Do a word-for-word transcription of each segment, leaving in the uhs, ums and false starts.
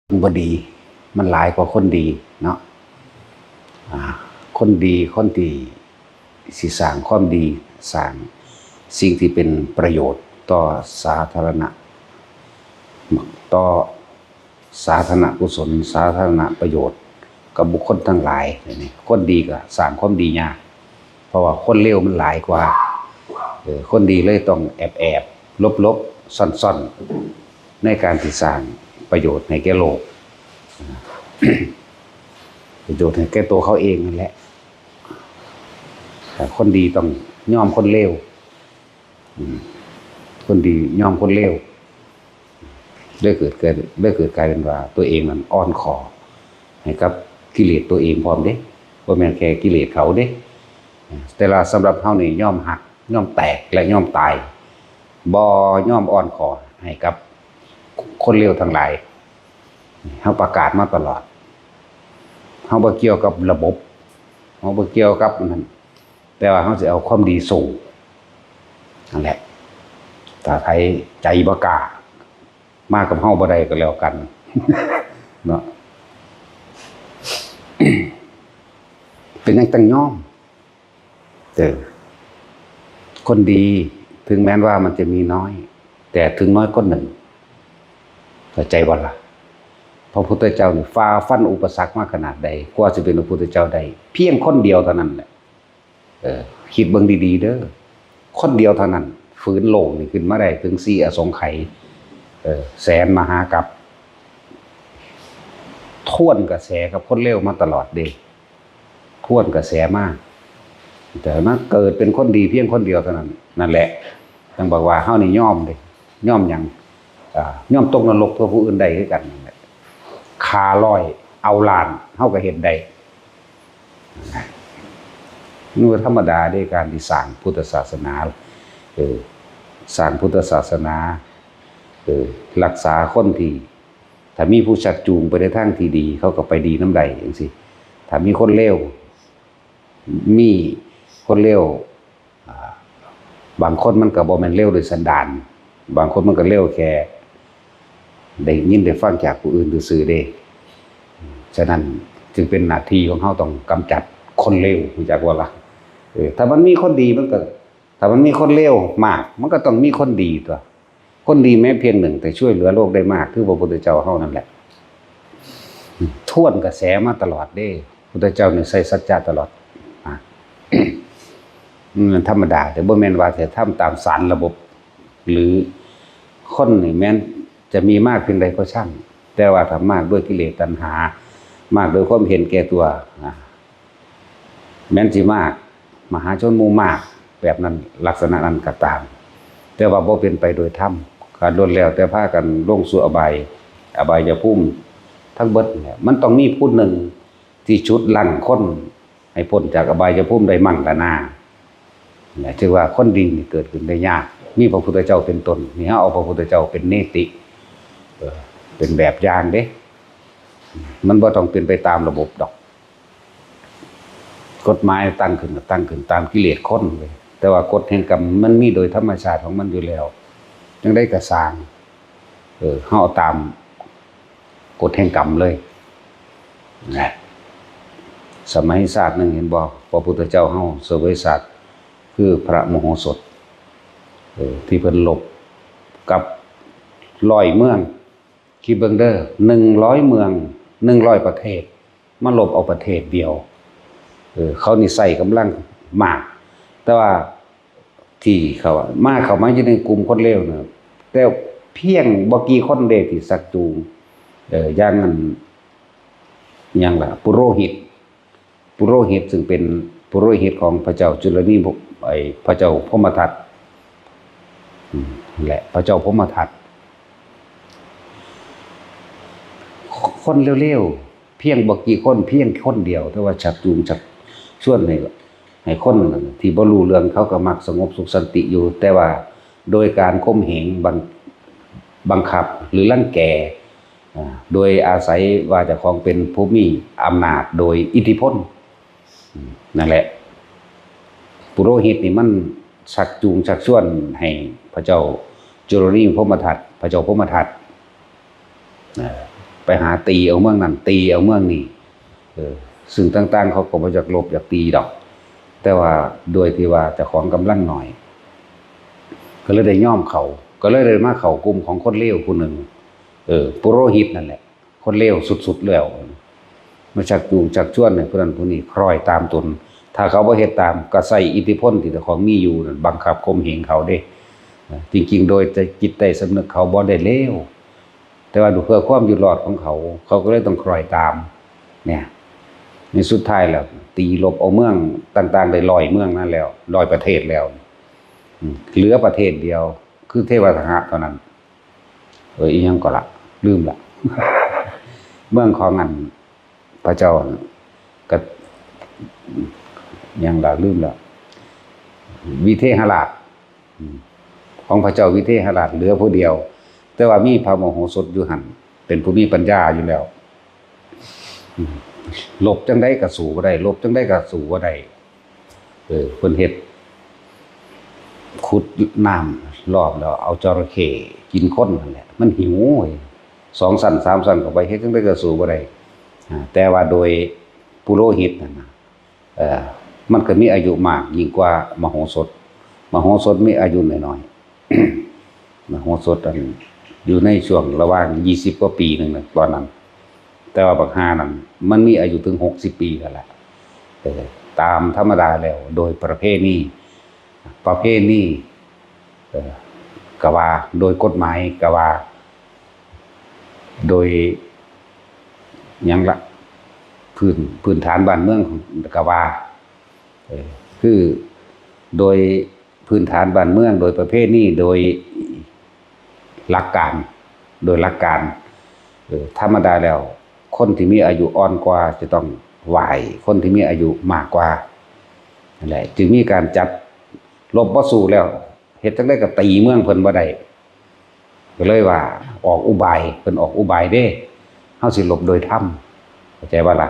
บ่ดี มันหลายกว่าคนดีเนาะ อ่า คนดี คนที่สิสร้างความดี สร้างสิ่งที่เป็นประโยชน์ต่อสาธารณะ ต่อสาธารณกุศล สาธารณประโยชน์กับบุคคลทั้งหลายนี่ คนดีก็สร้างความดียาก เพราะว่าคนเลวมันหลายกว่า เออ คนดีเลยต้องแอบๆ หลบๆ ซ่อนๆ ในการที่สร้างประโยชน์ให้แก่โลก ประโยชน์ให้แก่ตัวเขาเองนั่นแหละ แต่คนดีต้องยอมคนเลว อืม คนดียอมคนเลว ได้เกิด เกิด ได้เกิดกลายเป็นว่าตัวเองนั้นอ่อนขอให้กับกิเลสตัวเองพร้อมเด้ บ่แม่นแค่กิเลสเขาเด้ แต่ละสำหรับเฮานี่ยอมหัก ยอมแตก และยอมตาย บ่ยอมอ่อนขอให้กับคนเลวทั้งหลาย เฮาประกาศมาตลอด เฮาบ่เกี่ยวกับระบบ เฮาบ่เกี่ยวกับอันนั้น แต่ว่าเฮาสิเอาความดีสู้ นั่นแหละ ถ้าไผใจบ่กล้า มากับเฮาบ่ได้ก็แล้วกัน เนาะ เป็นหยังต้องยอม เออ คนดี ถึงแม้ว่ามันจะมีน้อย แต่ถึงน้อยก็หนึ่ง เข้าใจบ่ล่ะ พระพุทธเจ้านี่ฝ่าฟันอุปสรรคมาขนาดใด กว่าสิเป็นพระพุทธเจ้าได้ เพียงคนเดียวเท่านั้นแหละ เออ คิดเบิ่งดีๆ เด้อ คนเดียวเท่านั้น ฝืนโลกนี่ขึ้นมาได้ถึงสี่อสงไขย เออ แสนมหากัป ทวนกระแสกับคนเลวมาตลอดเด้ ทวนกระแสมา แต่มาเกิดเป็นคนดีเพียงคนเดียวเท่านั้น นั่นแหละ จั่งบอกว่าเฮานี่ยอมเด้ ยอมหยัง อ่า ยอมตกนรกเพื่อผู้อื่นได้คือกันนั่นแหละ ฆ่าร้อย เอาล้าน เฮาก็เฮ็ดได้ มันบ่ธรรมดาเด้ การที่สร้างพุทธศาสนา เออ สร้างพุทธศาสนา เออ รักษาคนที่ ถ้ามีผู้ชักจูงไปในทางที่ดี เขาก็ไปดีนำได้จั่งซี้ ถ้ามีคนเลว มีคนเลว อ่า บางคนมันก็บ่แม่นเลวโดยสันดาน บางคนมันก็เลวแค่ได้ยินได้ฟังจากผู้อื่นซื่อๆ เด้ ฉะนั้นจึงเป็นหน้าที่ของเฮาต้องกำจัดคนเลว รู้จักบ่ล่ะ เออ ถ้ามันมีคนดีมันก็ ถ้ามันมีคนเลวมาก มันก็ต้องมีคนดีตั๊ว คนดีแม้เพียงหนึ่ง แต่ช่วยเหลือโลกได้มาก คือพระพุทธเจ้าเฮานั่นแหละ ทวนกระแสมาตลอดเด้ พุทธเจ้านี่ใส่สัจจะตลอด อ่ะ มันธรรมดา แต่บ่แม่นว่าจะทำตามสารระบบ หรือคนนี่แม้นจะมีมากเพียงใดก็ช่าง แต่ว่าถ้ามากด้วยกิเลสตัณหา มากด้วยความเห็นแก่ตัว อ่ะ แม้นสิมาก มหาชนหมู่มาก แบบนั้น ลักษณะนั้นก็ตาม แต่ว่าบ่เป็นไปโดยธรรม ก็ล้วนแล้วแต่พากันลงสู่อบาย อบายภูมิทั้งเบิดเนี่ย มันต้องมีผู้หนึ่งที่ฉุดรั้งคนให้พ้นจากอบายภูมิได้มั่งละนา เนี่ย ถือว่าคนดีนี่เกิดขึ้นได้ยาก มีพระพุทธเจ้าเป็นต้น นี่เฮาเอาพระพุทธเจ้าเป็นเนติ เออ เป็นแบบอย่างเด้ มันบ่ต้องเป็นไปตามระบบดอก กฎหมายตั้งขึ้นก็ตั้งขึ้นตามกิเลสคนเว้ย แต่ว่ากฎแห่งกรรมมันมีโดยธรรมชาติของมันอยู่แล้ว จั่งใดก็ซ่าง เออ เฮาเอาตามกฎแห่งกรรมเลย นะ สมัยชาติหนึ่งเห็นบ่ พระพุทธเจ้าเฮาเสวยชาติคือพระมโหสถ เออ ที่เพิ่นลบกับร้อยเมือง คิดเบิ่งเด้อ หนึ่งร้อยเมือง หนึ่งร้อยประเทศ มาลบเอาประเทศเดียว เออ เขานี่ใส่กำลังมาก แต่ว่าที่เขาอะ มา เข้ามาอยู่ในกลุ่มคนเลวน่ะ แต่เพียงบ่กี่คนเด้ที่ชักจูง เออ อย่างนั้น หยังล่ะ ปุโรหิต ปุโรหิตซึ่งเป็นปุโรหิตของพระเจ้าจุลนี ไอ้พระเจ้าพรหมทัต อืม และพระเจ้าพรหมทัต คนเลวๆ เพียงบ่กี่คน เพียงคนเดียว แต่ว่าชักจูงชักชวนให้ ให้คนที่บ่รู้เรื่องเขาก็มักสงบสุขสันติอยู่ แต่ว่าโดยการข่มเหงบัง บังคับหรือรังแก อ่า โดยอาศัยว่าเจ้าของเป็นผู้มีอำนาจโดยอิทธิพล อืม นั่นแหละ ปุโรหิตนี่มันชักจูงชักชวนให้พระเจ้าจุลนีพรหมทัต พระเจ้าพรหมทัต เอ่อ ไปหาตีเอาเมืองนั้น ตีเอาเมืองนี้ เออ ซึ่งต่างๆ เขาก็บ่อยากลบอยากตีดอก แต่ว่าโดยที่ว่าเจ้าของกำลังน้อย ก็เลยได้ยอมเขา ก็เลยได้มาเข้ากลุ่มของคนเลวผู้หนึ่ง เออ ปุโรหิตนั่นแหละ คนเลวสุดๆ แล้ว มาชักจูงชักชวนให้ผู้นั้นผู้นี้คล้อยตามตน ถ้าเขาบ่เฮ็ดตาม ก็ใช้อิทธิพลที่เจ้าของมีอยู่นั่นบังคับข่มเหงเขาเด้ จริงๆ โดยจิตใต้สำนึกเขาบ่ได้เลว แต่ว่าเพื่อความอยู่รอดของเขา เขาก็เลยต้องคล้อยตาม เนี่ย ในสุดท้ายแล้ว ตีลบเอาเมืองต่างๆ ได้ร้อยเมืองนั่นแล้ว ร้อยประเทศแล้ว อืม เหลือประเทศเดียว คือเทวทหะเท่านั้น เออ อีหยังก็ละ ลืมละ เมืองของอัน พระเจ้า ก็ ยังละ ลืมละ วิเทหราช อืม ของพระเจ้าวิเทหราชเหลือผู้เดียว แต่ว่ามีพระมโหสถอยู่หั่น เป็นผู้มีปัญญาอยู่แล้ว อืม ลบจั่งใดก็สู้บ่ได้ ลบจั่งใดก็สู้บ่ได้ เออ เพิ่นเฮ็ด ขุดน้ำรอบแล้วเอาจระเข้กินคนนั่นแหละ มันหิวเว้ย สองชั้นสามชั้นเข้าไป เฮ็ดจั่งใดก็สู้บ่ได้ อ่า แต่ว่าโดยปุโรหิตนั่นน่ะ เอ่อ มันก็มีอายุมากยิ่งกว่ามโหสถ มโหสถมีอายุน้อยๆ มโหสถอันอยู่ในช่วงระหว่างยี่สิบกว่าปีหนึ่งน่ะ ตอนนั้น แต่ว่าบักห่านั่นมันมีอายุถึงหกสิบปีแล้วแหละ เออ ตามธรรมดาแล้วโดยประเพณี ประเพณี เอ่อ ก็ว่า โดยกฎหมายก็ว่า โดยหยังละ พื้น พื้นฐานบ้านเมืองก็ว่า เอ่อ คือโดยพื้นฐานบ้านเมือง โดยประเพณี โดยหลักการ โดยหลักการ เอ่อ ธรรมดาแล้ว คนที่มีอายุอ่อนกว่าจะต้องไหว้คนที่มีอายุมากกว่า นั่นแหละ จึงมีการจัด ลบบ่สู้แล้ว เฮ็ดจั่งใดก็ตีเมืองเพิ่นบ่ได้ ก็เลยว่าออกอุบาย เพิ่นออกอุบายเด้ เฮาสิลบโดยธรรม เข้าใจบ่ล่ะ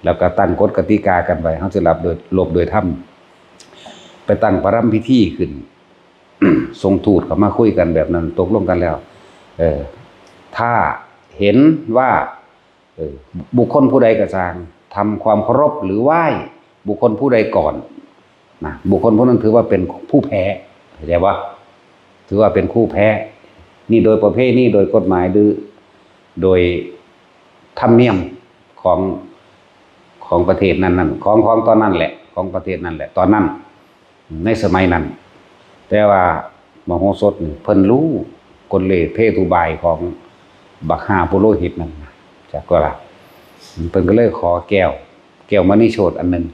แล้วก็ตั้งกฎกติกากันไว้ เฮาสิลบโดย ลบโดยธรรม ไปตั้งประรำพิธีขึ้น ส่งทูตเข้ามาคุยกันแบบนั้น ตกลงกันแล้ว เออ ถ้าเห็นว่า เออ บุคคลผู้ใดก็ช่าง ทำความเคารพหรือไหว้บุคคลผู้ใดก่อน นะ บุคคลผู้นั้นถือว่าเป็นผู้แพ้ เข้าใจบ่ ถือว่าเป็นผู้แพ้ นี่โดยประเพณี โดยกฎหมาย หรือโดยธรรมเนียมของ ของประเทศนั้นๆ ของ ของตอนนั้นแหละ ของประเทศนั้นแหละ ตอนนั้น ในสมัยนั้น แต่ว่ามโหสถนี่เพิ่นรู้กลเหล็กเพทุบายของบักห่าปุโรหิตนั่นนะ จักว่าล่ะ เพิ่นก็เลยขอแก้ว แก้วมณีโชติอันหนึ่ง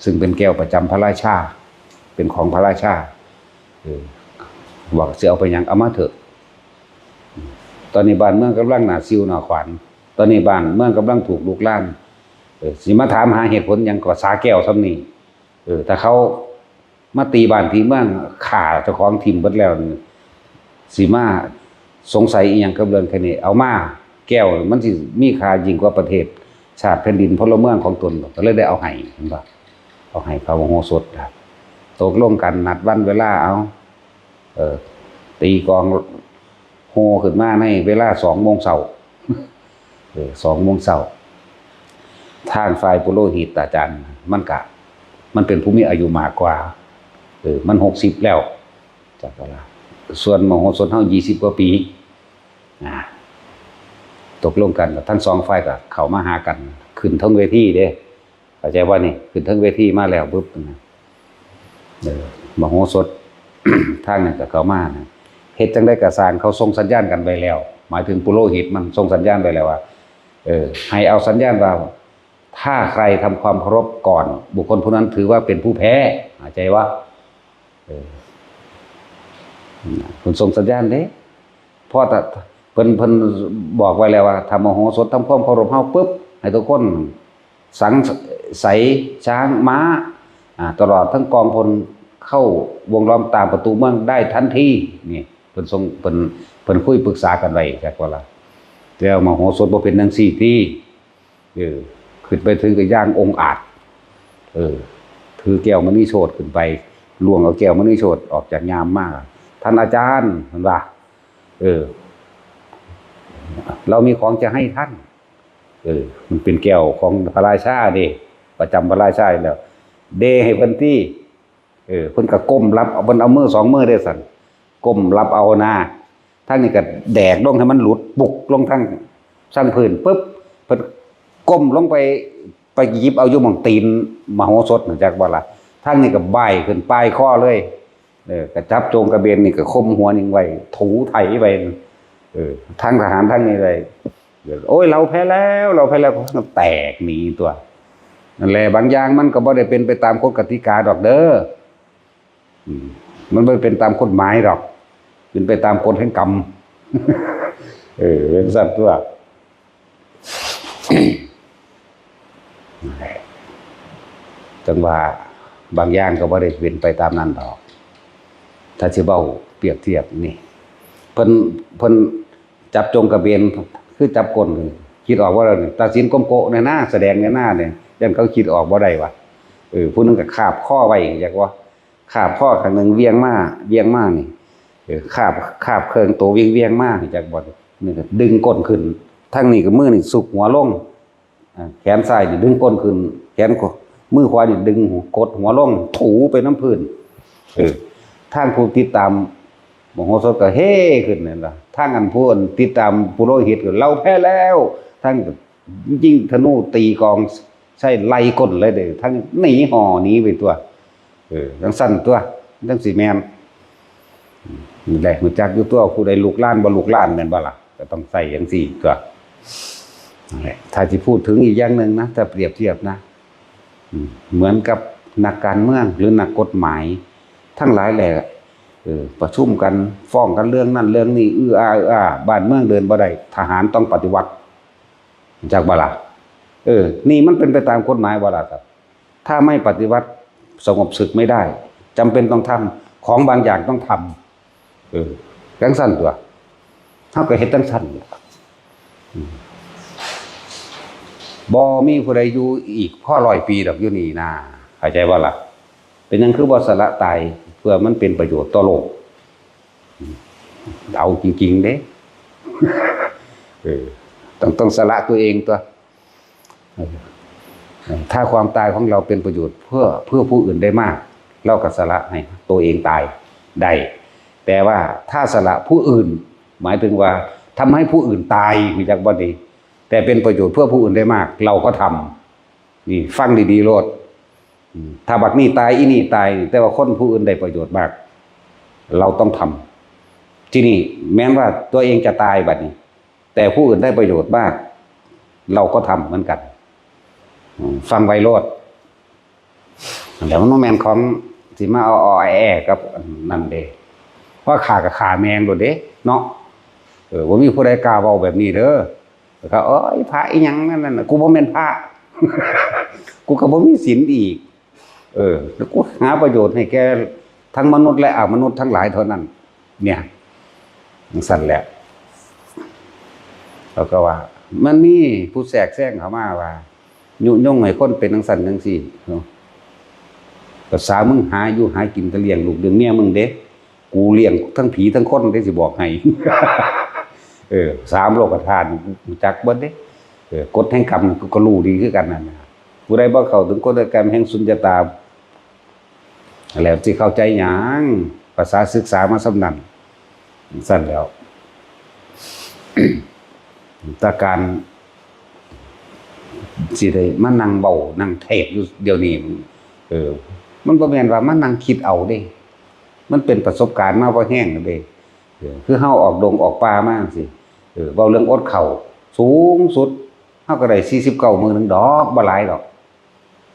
ซึ่งเป็นแก้วประจำพระราชา เป็นของพระราชา เออ ว่าสิเอาไปหยัง เอามาเถอะ ตอนนี้บ้านเมืองกำลังหน้าซิวหน้าขวาน ตอนนี้บ้านเมืองกำลังถูกลุกลาม เออ สิมาถามหาเหตุผลหยังก็สาแก้วส่ำนี้ เออ ถ้าเขามาตีบ้านตีเมือง ฆ่าเจ้าของถิ่มเบิดแล้วนี่ สิมาสงสัยอีหยังกับเรื่องแค่นี้ เอามา แก้วมันสิมีค่ายิ่งกว่าประเทศชาติแผ่นดินพลเมืองของตนบ่ ก็เลยได้เอาให้ เห็นบ่ เอาให้พระมโหสถ ตกลงกันนัดวันเวลาเอา เออ ตีกลองโห่ขึ้นมาในเวลาสองโมงเช้า เออ สองโมงเช้า ทางฝ่ายปุโรหิตอาจารย์ มันกะ มันเป็นผู้มีอายุมากกว่า เออ มันหกสิบแล้ว จักว่าล่ะ ส่วนมโหสถเฮายี่สิบกว่าปี อ่า ตกลงกันแล้ว ทั้งสองฝ่ายก็เข้ามาหากัน ขึ้นเทิงเวทีเด้ เข้าใจบ่นี่ ขึ้นเทิงเวทีมาแล้วปุ๊บนะ เออ มโหสถ ทางนั้นก็เข้ามานะ เฮ็ดจั่งใดก็ซ่าง เขาส่งสัญญาณกันไว้แล้ว หมายถึงปุโรหิตมันส่งสัญญาณไว้แล้วว่า เออ ให้เอาสัญญาณว่า ถ้าใครทำความเคารพก่อน บุคคลผู้นั้นถือว่าเป็นผู้แพ้ เข้าใจบ่ เออ เพิ่นส่งสัญญาณเด้ เพราะถ้าเพิ่น เพิ่นบอกไว้แล้วว่า ถ้ามโหสถทำความเคารพเฮาปุ๊บ ให้ทุกคนสัง ไสช้างม้า อ่า ตลอดทั้งกองพลเข้าวงล้อมตามประตูเมืองได้ทันที นี่ เพิ่นส่ง เพิ่น เพิ่นคุยปรึกษากันไว้ จักว่าล่ะ แต่มโหสถบ่เป็นจั่งซี้ติ เออ ขึ้นไปถึงก็ย่างองอาจ เออ ถือแก้วมณีโชติขึ้นไป ล่วงเอาแก้วมณีโชติออกจากยามมา ท่านอาจารย์ เพิ่นว่า เออ เรามีของจะให้ท่าน เออ มันเป็นแก้วของพระราชาเด้ ประจำพระราชาอยู่แล้ว เด้ให้เพิ่นตี้ เออ เพิ่นก็ก้มรับ เอา เพิ่นเอามือสองมือเด้สั่น ก้มรับเอานา ทางนี้ก็แดกลงให้มันหลุด ปุกลงทาง ทางพื้นปุ๊บ เพิ่นก้มลงไป ไปหยิบเอาอยู่หม่องตีนมโหสถ จักบ่ล่ะ ทางนี้ก็บ่ายขึ้นปลายคอเลย เออ ก็จับโจงกระเบนนี่ก็ข่มหัวนิ่งไว้ ถูไถไป เออ ทางทหารทางนี้เลย โอ้ย เราแพ้แล้ว เราแพ้แล้ว ก็แตกหนีตัว นั่นแหละ บางอย่างมันก็บ่ได้เป็นไปตามกฎกติกาดอกเด้อ อืม มันบ่เป็นตามกฎหมายดอก เป็นไปตามกฎแห่งกรรม เออ เป็นสัตว์ตัว จังว่าบางอย่างก็บ่ได้เป็นไปตามนั้นดอก ถ้าสิเว้าเปรียบเทียบนี่ เพิ่น เพิ่นจับโจงกระเบน คือจับก้น คิดออกบ่ล่ะนี่ ตัดสินก้มโกะเนี่ยนะ แสดงเนี่ยนะเนี่ย ย่านเขาคิดออกบ่ได้วะ เออ ผู้หนึ่งก็คาบคอไว้ อยากว่า คาบคอข้างหนึ่งเวียงมา เวียงมานี่ เออ คาบ คาบเครื่องโตเวียงเวียงมา จักบ่ นี่ก็ดึงก้นขึ้น ทางนี้ก็มือนี่สุกหัวลง อ่า แขนซ้ายนี่ดึงก้นขึ้น แขนขวา มือขวานี่ดึงหัว กดหัวลง ถูไปนำพื้น เออ ทางผู้ติดตามมโหสถก็เฮ้ขึ้นนั่นล่ะ ทางอันผู้ติดตามปุโรหิตก็ "เราแพ้แล้ว" ทางก็ยิงธนูตีกองใส่ไล่ก้นเลยเด้ ทางหนีห่อหนีไปตัว เออ จังซั่นตัว จังสิแม่น นี่แหละ รู้จักอยู่ตัว ผู้ใดลูกหลานบ่ลูกหลาน แม่นบ่ล่ะ ก็ต้องใส่จังซี่ตัว นั่นแหละ ถ้าสิพูดถึงอีกอย่างหนึ่งนะ ถ้าเปรียบเทียบนะ อืม เหมือนกับนักการเมืองหรือนักกฎหมาย ทั้งหลายแหละ เออ ประชุมกัน ฟ้องกันเรื่องนั้นเรื่องนี้ อื้ออา อื้ออา บ้านเมืองเดินบ่ได้ ทหารต้องปฏิวัติ จักบ่ล่ะ เออ นี่มันเป็นไปตามกฎหมายบ่ล่ะครับ ถ้าไม่ปฏิวัติ สงบศึกไม่ได้ จำเป็นต้องทำ ของบางอย่างต้องทำ เออ จังซั่นตัว เฮาก็เฮ็ดจังซั่นล่ะ อืม บ่มีผู้ใดอยู่อีกพอร้อยปีดอกอยู่นี่นา เข้าใจบ่ล่ะ เป็นหยังคือบ่สละตาย เพื่อมันเป็นประโยชน์ต่อโลก อืม เอาจริงๆเด้ เออ ต้อง ต้องสละตัวเองตัว เออ ถ้าความตายของเราเป็นประโยชน์เพื่อ เพื่อผู้อื่นได้มาก เราก็สละให้ตัวเองตายได้ แต่ว่าถ้าสละผู้อื่น หมายถึงว่าทำให้ผู้อื่นตาย รู้จักบ่นี่ แต่เป็นประโยชน์เพื่อผู้อื่นได้มาก เราก็ทำ นี่ฟังดีๆโลด อืม ถ้าบักนี่ตาย อีนี่ตาย แต่ว่าคนผู้อื่นได้ประโยชน์มาก เราต้องทำ ทีนี้แม้นว่าตัวเองจะตายบัดนี้ แต่ผู้อื่นได้ประโยชน์มาก เราก็ทำเหมือนกัน อืม ฟังไว้โลด แล้วมันบ่แม่นของสิมาเอาๆแอ้ๆกับนั่นเด้ ว่าฆ่าก็ฆ่าแม่งโลดเด้ เนาะ เออ บ่มีผู้ใดกล้าเว้าแบบนี้เด้อ เขา "โอ้ย พระอีหยังนั่นน่ะ กูบ่แม่นพระ กูก็บ่มีศีลอีก เออ แล้วกูหาประโยชน์ให้แก่ทั้งมนุษย์และอมนุษย์ทั้งหลายเท่านั้น" เนี่ย จังซั่นแหละ เขาก็ว่า มันมีผู้แทรกแซงเข้ามาว่า ยุยงให้คนเป็นจังซั่นจังซี่เนาะ ภาษามึงหาอยู่หากินก็เลี้ยงลูกเลี้ยงเมียมึงเด้ กูเลี้ยงทั้งผีทั้งคนเด้ สิบอกให้ เออ สามโลกธาตุรู้จักเบิดเด้ เออ กฎแห่งกรรมกูก็รู้ดีคือกันนั่นน่ะ ผู้ใดบ่เข้าถึงกฎแห่งกรรมแห่งสุญญตา แล้วสิเข้าใจหยัง ภาษาศึกษามาส่ำนั้น ซั่นแหล้ว แต่การสิได้มานั่งเว้านั่งเทศน์อยู่เดี๋ยวนี้ เออ มันบ่แม่นว่ามานั่งคิดเอาเด้ มันเป็นประสบการณ์มาพอแฮงเด้ เออ คือเฮาออกดงออกป่ามาจั่งซี้ เออ เว้าเรื่องอดข้าว สูงสุด เฮาก็ได้สี่สิบเก้ามื้อหนึ่งดอก บ่หลายดอก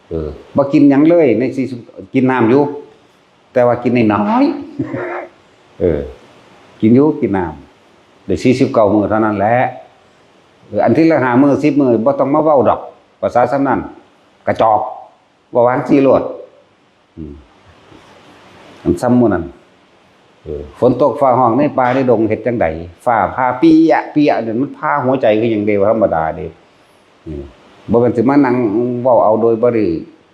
เออ บ่กินหยังเลยในสี่สิบ กินน้ำอยู่ แต่ว่ากินน้อยๆ เออ กินอยู่กินน้ำ ได้สี่สิบเก้ามื้อเท่านั้นแหละ เออ อันที่ละห้ามื้อ สิบมื้อ บ่ต้องมาเว้าดอก ภาษาส่ำนั้น กระจอก เว้าว่าจั่งซี้โลด อืม อันส่ำหมู่นั้น เออ ฝนตกฟ้าฮ้องในป่าในดงเฮ็ดจั่งใด ฟ้าผ่าเปี้ยะเปี้ยะเนี่ย มันผ่าหัวใจคือหยังเด้ บ่ธรรมดาเด้ อืม บ่แม่นสิมานั่งเว้าเอาโดยบ่ได้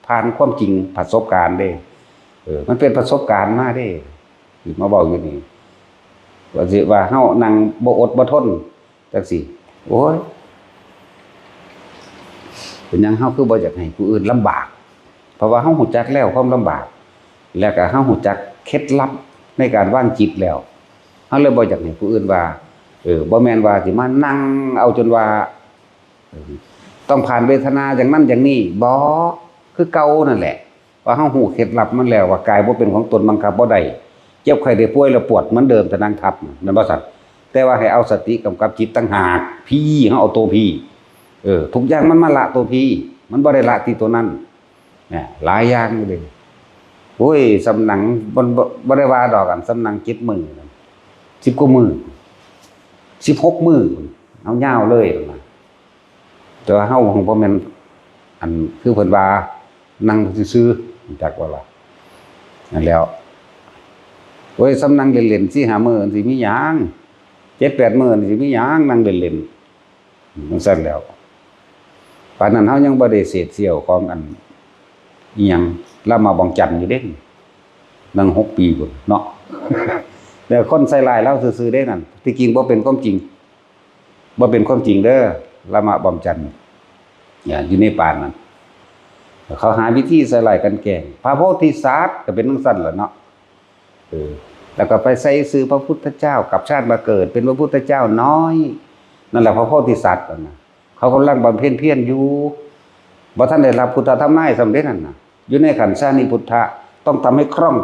ผ่านความจริงประสบการณ์เด้ เออ มันเป็นประสบการณ์มาเด้ สิมาเว้าอยู่นี่ ว่าสิว่าเฮานั่งบ่อดบ่ทน จังซี่ โอ้ย เป็นหยังเฮาคือบ่อยากให้ผู้อื่นลำบาก เพราะว่าเฮารู้จักแล้วความลำบาก แล้วก็เฮารู้จักเคล็ดลับในการวางจิตแล้ว เฮาเลยบ่อยากให้ผู้อื่นว่า เออ บ่แม่นว่าสิมานั่งเอาจนว่า เออ ต้องผ่านเวทนาอย่างนั้นอย่างนี้ บ่ คือเก่านั่นแหละ ว่าเฮารู้เคล็ดลับมันแล้ว ว่ากายบ่เป็นของตน บังคับบ่ได้ เจ็บไข้ได้ป่วยแล้วปวดเหมือนเดิม ถ้านั่งทับ แม่นบ่ซั่น แต่ว่าให้เอาสติกำกับจิตต่างหาก พี้ เฮาเอาตัวพี้ เออ ทุกอย่างมันมาละตัวพี้ มันบ่ได้ละที่ตัวนั้น เนี่ย หลายอย่างอยู่เด้ โอ้ย ส่ำนั่ง บ่ บ่ บ่ได้ว่าดอก อันส่ำนั่งเจ็ดมื้อนั่น สิบกว่ามื้อ สิบหกมื้อ เอายาวเลยนะ แต่ว่าเฮาคงบ่แม่น อัน คือเพิ่นว่านั่งซื่อๆ รู้จักบ่ล่ะ นั่นแหล้ว โอ้ย ส่ำนั่งเล่นๆ สี่ห้ามื้อ สิมีหยัง เจ็ดแปดมื้อ สิมีหยัง นั่งเล่นๆ จั่งซั้นแหล้ว ปานนั้นเฮายังบ่ได้เศษเสี้ยวของอัน อิหยัง ลามะบองจันอยู่เด้ นั่งหกปีพุ้นเนาะ แล้วคนใส่ร้ายลาวซื่อๆ เด้นั่น ที่จริงบ่เป็นความจริง บ่เป็นความจริงเด้อ ลามะบองจัน เนี่ย อยู่ในปานนั้น เขาหาวิธีใส่ร้ายกลั่นแกล้ง พระโพธิสัตว์ก็เป็นจั่งซั้นล่ะเนาะ เออ แล้วก็ไปใส่ชื่อพระพุทธเจ้า กลับชาติมาเกิดเป็นพระพุทธเจ้าน้อย นั่นแหละพระโพธิสัตว์นั่นน่ะ เขากำลังบำเพ็ญเพียรอยู่ บ่ทันได้รับพุทธธรรมนายสำเร็จนั่นน่ะ อยู่ในขันธ์ชานิพุทธะ ต้องทำให้คล่อง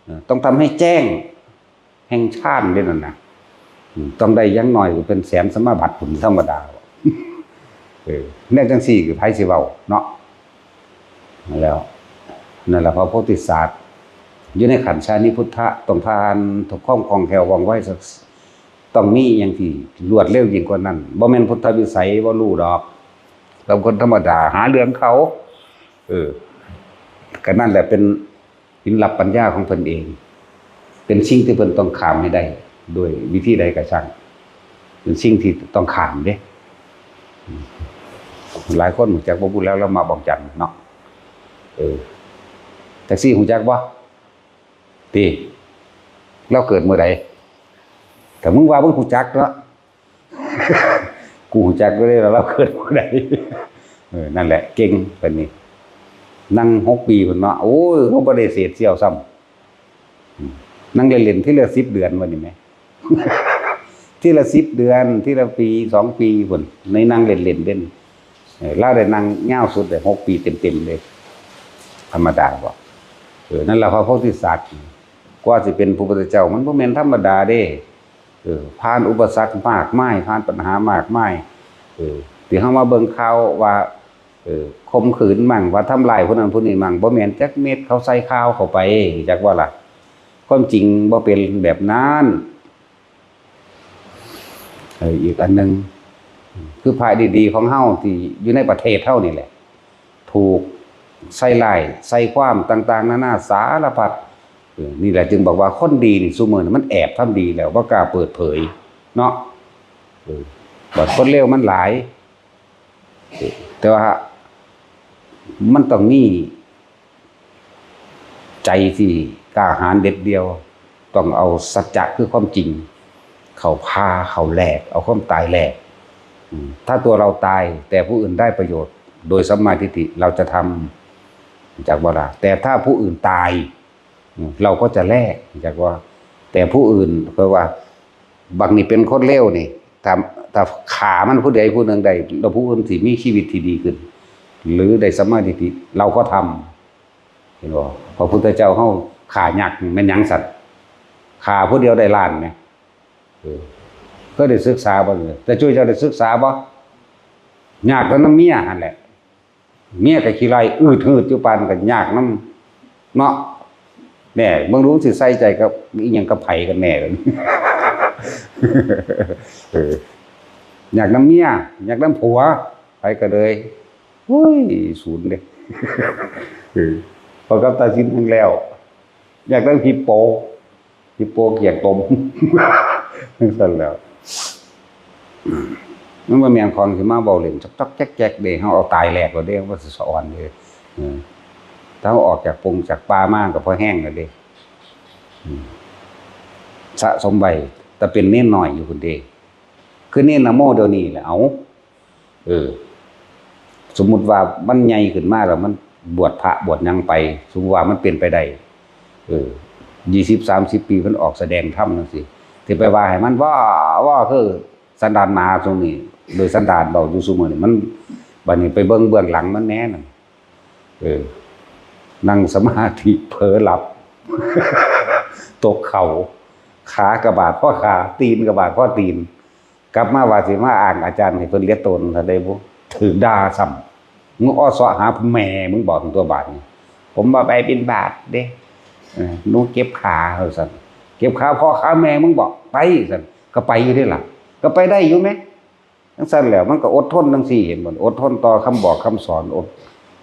เออ ต้องทำให้แจ้ง แห่งฌานเด้นั่นน่ะ อืม ต้องได้อย่างน้อยก็เป็นแสนสมาบัติพุ้น ธรรมดา เออ แนวจั่งซี้ก็ไผสิเว้าเนาะ แล้ว นั่นแหละพระโพธิสัตว์ อยู่ในขันธ์ชานิพุทธะ ต้องผ่านทุกความคล่องแคล่วว่องไว ต้องมีอย่างที่รวดเร็วยิ่งกว่านั้น บ่แม่นพุทธวิสัย บ่รู้ดอก กับคนธรรมดา หาเรื่องเขา เออ ก็นั่นแหละเป็น หินลับปัญญาของเพิ่นเอง เป็นสิ่งที่เพิ่นต้องข้ามให้ได้ โดยวิธีใดก็ช่าง เป็นสิ่งที่ต้องข้ามเด้ หลายคนรู้จักบ่พูดแล้ว แล้วมาบองจันเนาะ เออ แท็กซี่รู้จักบ่ ติ เราเกิดมื้อใด แต่มึงว่ามึงรู้จักเนาะ กูรู้จักอยู่เด้ แล้วเราเกิดมื้อใด เออ นั่นแหละ เก่งปานนี้ นั่งหกปีพุ้นเนาะ โอ้ย เขาบ่ได้เศษเสี้ยวซ้ำ อืม นั่งเล่นๆ ทีละสิบเดือนว่านี่แหม ทีละสิบเดือน ทีละปี สองปีพุ้น ในนั่งเล่นๆ เด่น เออ ลาวได้นั่งยาวสุดได้หกปีเต็มๆ เลย ธรรมดาบ่ เออ นั่นล่ะพระโพธิสัตว์ กว่าสิเป็นพระพุทธเจ้า มันบ่แม่นธรรมดาเด้ เออ ผ่านอุปสรรคมากมาย ผ่านปัญหามากมาย เออ ที่เฮามาเบิ่งข่าวว่า เออ ข่มขืนมั่ง ว่าทำร้ายผู้นั้นผู้นี้มั่ง บ่แม่นจักเม็ด เขาใส่ข่าวเข้าไป จักว่าล่ะ ความจริงบ่เป็นแบบนั้น เออ อีกอันหนึ่ง คือพระดีๆ ของเฮาที่อยู่ในประเทศเฮานี่แหละ ถูกใส่ร้าย ใส่ความต่างๆ นานาสารพัด เออ นี่แหละจึงบอกว่าคนดีนี่ซุมื้อนี้มันแอบทำดีแล้ว บ่กล้าเปิดเผย เนาะ เออ บัดคนเลวมันหลาย เออ แต่ว่ามันต้องมี ใจที่กล้าหาญเด็ดเดี่ยว ต้องเอาสัจจะคือความจริง เข้าพา เข้าแลก เอาความตายแลก อืม ถ้าตัวเราตาย แต่ผู้อื่นได้ประโยชน์ โดยสัมมาทิฏฐิ เราจะทำ จักบ่ล่ะ แต่ถ้าผู้อื่นตาย อืม เราก็จะแลก จักว่า แต่ผู้อื่น เพราะว่า บักนี่เป็นคนเลวนี่ ถ้า ถ้าฆ่ามันผู้ใดผู้หนึ่งได้ แล้วผู้อื่นสิมีชีวิตที่ดีขึ้น หรือได้สัมมาทิฏฐิ เราก็ทำ เห็นบ่ พระพุทธเจ้าเฮาฆ่ายักษ์แม่นหยังสัตว์ ฆ่าผู้เดียวได้ล้านแหม เออ เคยได้ศึกษาบ่ แต่จุ้ยเจ้าได้ศึกษาบ่ ยากแต่นำเมียหั่นแหละ เมียก็ขี้ไล่อืดหืดอยู่ปานก็ยากนำเนาะ แหน่ เบิ่งดูสิใส่ใจกับอิหยังกับไผกันแหน่ เออ ยากนำเมีย ยากนำผัว ไผก็เลย โอ้ย ศูนย์เด้ เออ พอกับตาสินแห่งแล้ว อยากได้ฮิปโป ฮิปโปเกียกตม จั่งซั้นแหล้ว มันบ่แม่นของสิมาเว้าเล่น จอกๆ แจ๊กๆ เด้ เฮาเอาตายแลกโลดเด้ บ่สิสะออนเด้ เออ ถ้าเฮาออกจากปงจากป่ามาก็พอแฮงแล้วเด้ อืม สะสมไว้ แต่เป็นเณรน้อยอยู่พุ้นเด้ เ คือเนรนะโมเดี๋ยวนี้แหละ เอา เออ สมมุติว่ามันใหญ่ขึ้นมาแล้ว มันบวชพระบวชหยังไป สมมุติว่ามันเป็นไปได้ เออ ยี่สิบ สามสิบ ปีมันออกแสดงธรรมจังซี้ สิไปว่าให้มัน ว้า ว้า คือสันดานหมาซุมนี้ โดยสันดานเว้าอยู่ซุมื้อนี้ มัน บัดนี้ไปเบิ่งเบื้องหลังมันแหน่นั่น เออ นั่งสมาธิเผลอหลับ ตกเข่า ขากะบาดพ้อขา ตีนกะบาดพ้อตีน กลับมาว่าสิมาอ้างอาจารย์ให้เพิ่นเลียตนซะได้บ่ ถืกด่าซ้ำ มึงอ้อเซาะหาแม่มึงบอกตัวบาดนี้ ผมบ่ไปบิณฑบาตเด้ เออ หนูเจ็บขา ว่าซั่น เจ็บขาพ่อขาแม่มึงบอก ไป ซั่น ก็ไปอยู่เด้ล่ะ ก็ไปได้อยู่แหม จั่งซั้นแหล้ว มันก็อดทนจั่งซี้ เห็นบ่ อดทนต่อคำบอกคำสอน อด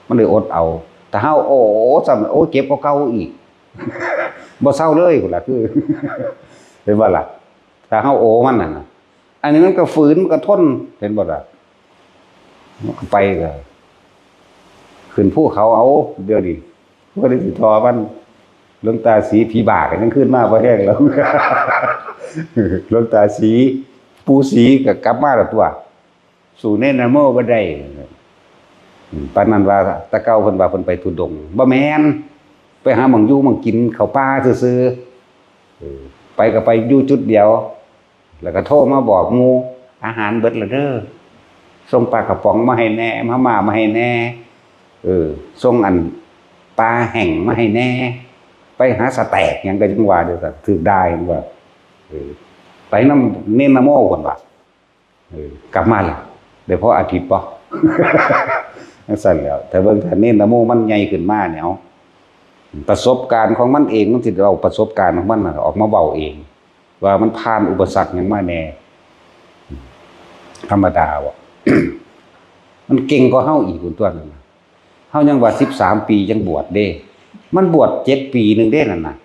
มันเลยอดเอา แต่เฮา โอ้ ซ้ำ โอ้ เจ็บกว่าเก่าอีก บ่เซาเลยพุ้นล่ะ คือ เห็นบ่ล่ะ ถ้าเฮาโอมันนั่นน่ะ อันนี้มันก็ฝืน มันก็ทน เห็นบ่ล่ะ มันก็ไปก็ ขึ้นภูเขาเอา เดี๋ยวนี้ บ่ได้สิทอมัน หลวงตาศรีผีบ้าก็ยังขึ้นมาบ่แฮงแล้ว หลวงตาศรี ปู่ศรีก็กลับมาแล้วตั่ว สู้เนรนะโมบ่ได้ อืม ปานนั้นว่า แต่เก่าเพิ่นว่าเพิ่นไปธุดงค์ บ่แม่น ไปหาหม่องอยู่หม่องกิน เข้าป่าซื่อๆ เออ ไปก็ไปอยู่จุดเดียว แล้วก็โทรมาบอกหมู่ อาหารเบิดแล้วเด้อ ส่งปลากระป๋องมาให้แหน่ มาม่ามาให้แหน่ เออ ส่งอันปลาแห้งมาให้แหน่ ไปหาสะแต็กหยังก็ยังว่าเด้อ ถืกด่าหยังว่า เออ ไปนำเนรนะโมพุ้นว่า เออ กลับมาล่ะ ได้พออาทิตย์บ่ จั่งซั้นแหล้ว ถ้าเบิ่งถ้าเนรนะโมมันใหญ่ขึ้นมาเนี่ย เอา ประสบการณ์ของมันเอง มันสิเอาประสบการณ์ของมันน่ะออกมาเว้าเอง ว่ามันผ่านอุปสรรคหยังมาแหน่ ธรรมดาบ่ มันเก่งกว่าเฮาอีกพุ้นตั่วนั่นน่ะ เฮายังว่าสิบสามปียังบวชเด้ มันบวชเจ็ดปีหนึ่งเด้นั่นน่ะ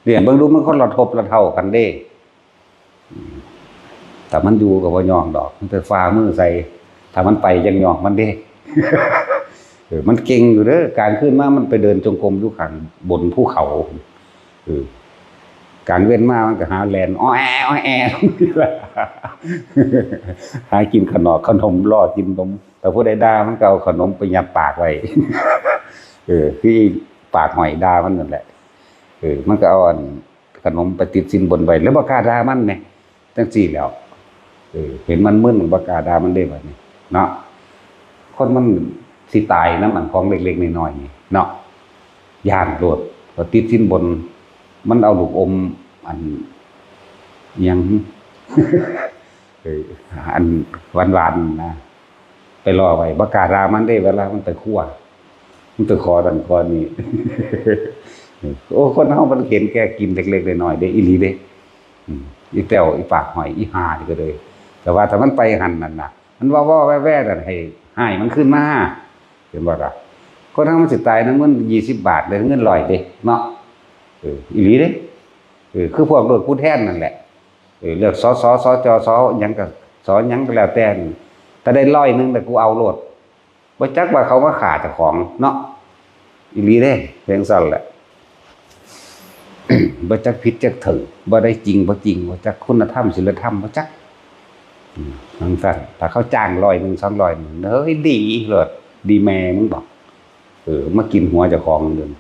เรียนเบิ่งดู มันคนละทบละเท่ากันเด้ อืม ถ้ามันอยู่ก็บ่ย่องดอก มันแต่ฝ่ามือใส่ ถ้ามันไปจั่งย่องมันเด้ เออ มันเก่งอยู่เด้อ กลางคืนมามันไปเดินจงกรมอยู่ข้างบนภูเขา เออ กลางเว็นมามันก็หาแล่น อ้อแอ อ้อแอ หากินขนอกขนม ล่อกินนม แต่ผู้ใดด่ามันก็เอาขนมไปยัดปากไว้ เออ คือปากหอยด่ามันนั่นแหละ เออ มันก็เอาอันขนมไปติดสินบนไว้ แล้วบ่กล้าด่ามันแหม จั่งซี้แหล้ว เออ เห็นมันมึนบ่กล้าด่ามันเด้บัดนี้ เนาะ คนมันสิตายนำอันของเล็กๆน้อยๆนี่เนาะ ย้านโลด ก็ติดสินบน มันเอาลูกอมอัน อิหยัง เออ อันหวานๆนะ ไปล่อไว้ บ่กล้าด่ามันเด้ เวลามันไปครัว มันไปขอนั่นขอนี่ โอ้ คนเฮามันเห็นแก่กินเล็กๆน้อยๆเด้ อีหลีเด้ อืม อีแต้ว อีปากหอย อีห่านี่ก็เลย แต่ว่าถ้ามันไปหั่นนั่นน่ะ มันว่าๆแว่ๆนั่น ให้ ให้มันคืนมา เห็นบ่ล่ะ คนเฮามันสิตายนำเงินยี่สิบบาทเด้ เงินร้อยเด้ เนาะ เออ อีหลีเด้ เออ คือพวกโลดผู้แทนนั่นแหละ เออ เลือก สส สจ ส หยังก็ ส หยังก็แล้วแต่นี่ ถ้าได้ร้อยหนึ่งน่ะ กูเอาโลด บ่จักว่าเขามาฆ่าเจ้าของเนาะ อีหลีเด้ เพียงซั่นแหละ บ่จักผิดจักถูก บ่ได้จริงบ่จริง บ่จักคุณธรรมศีลธรรม บ่จัก อืม จั่งซั่น ถ้าเขาจ้างร้อยหนึ่ง สองร้อยหนึ่ง เฮ้ย ดีโลด ดีแม่มึงบอก เออ มากินหัวเจ้าของเด้อ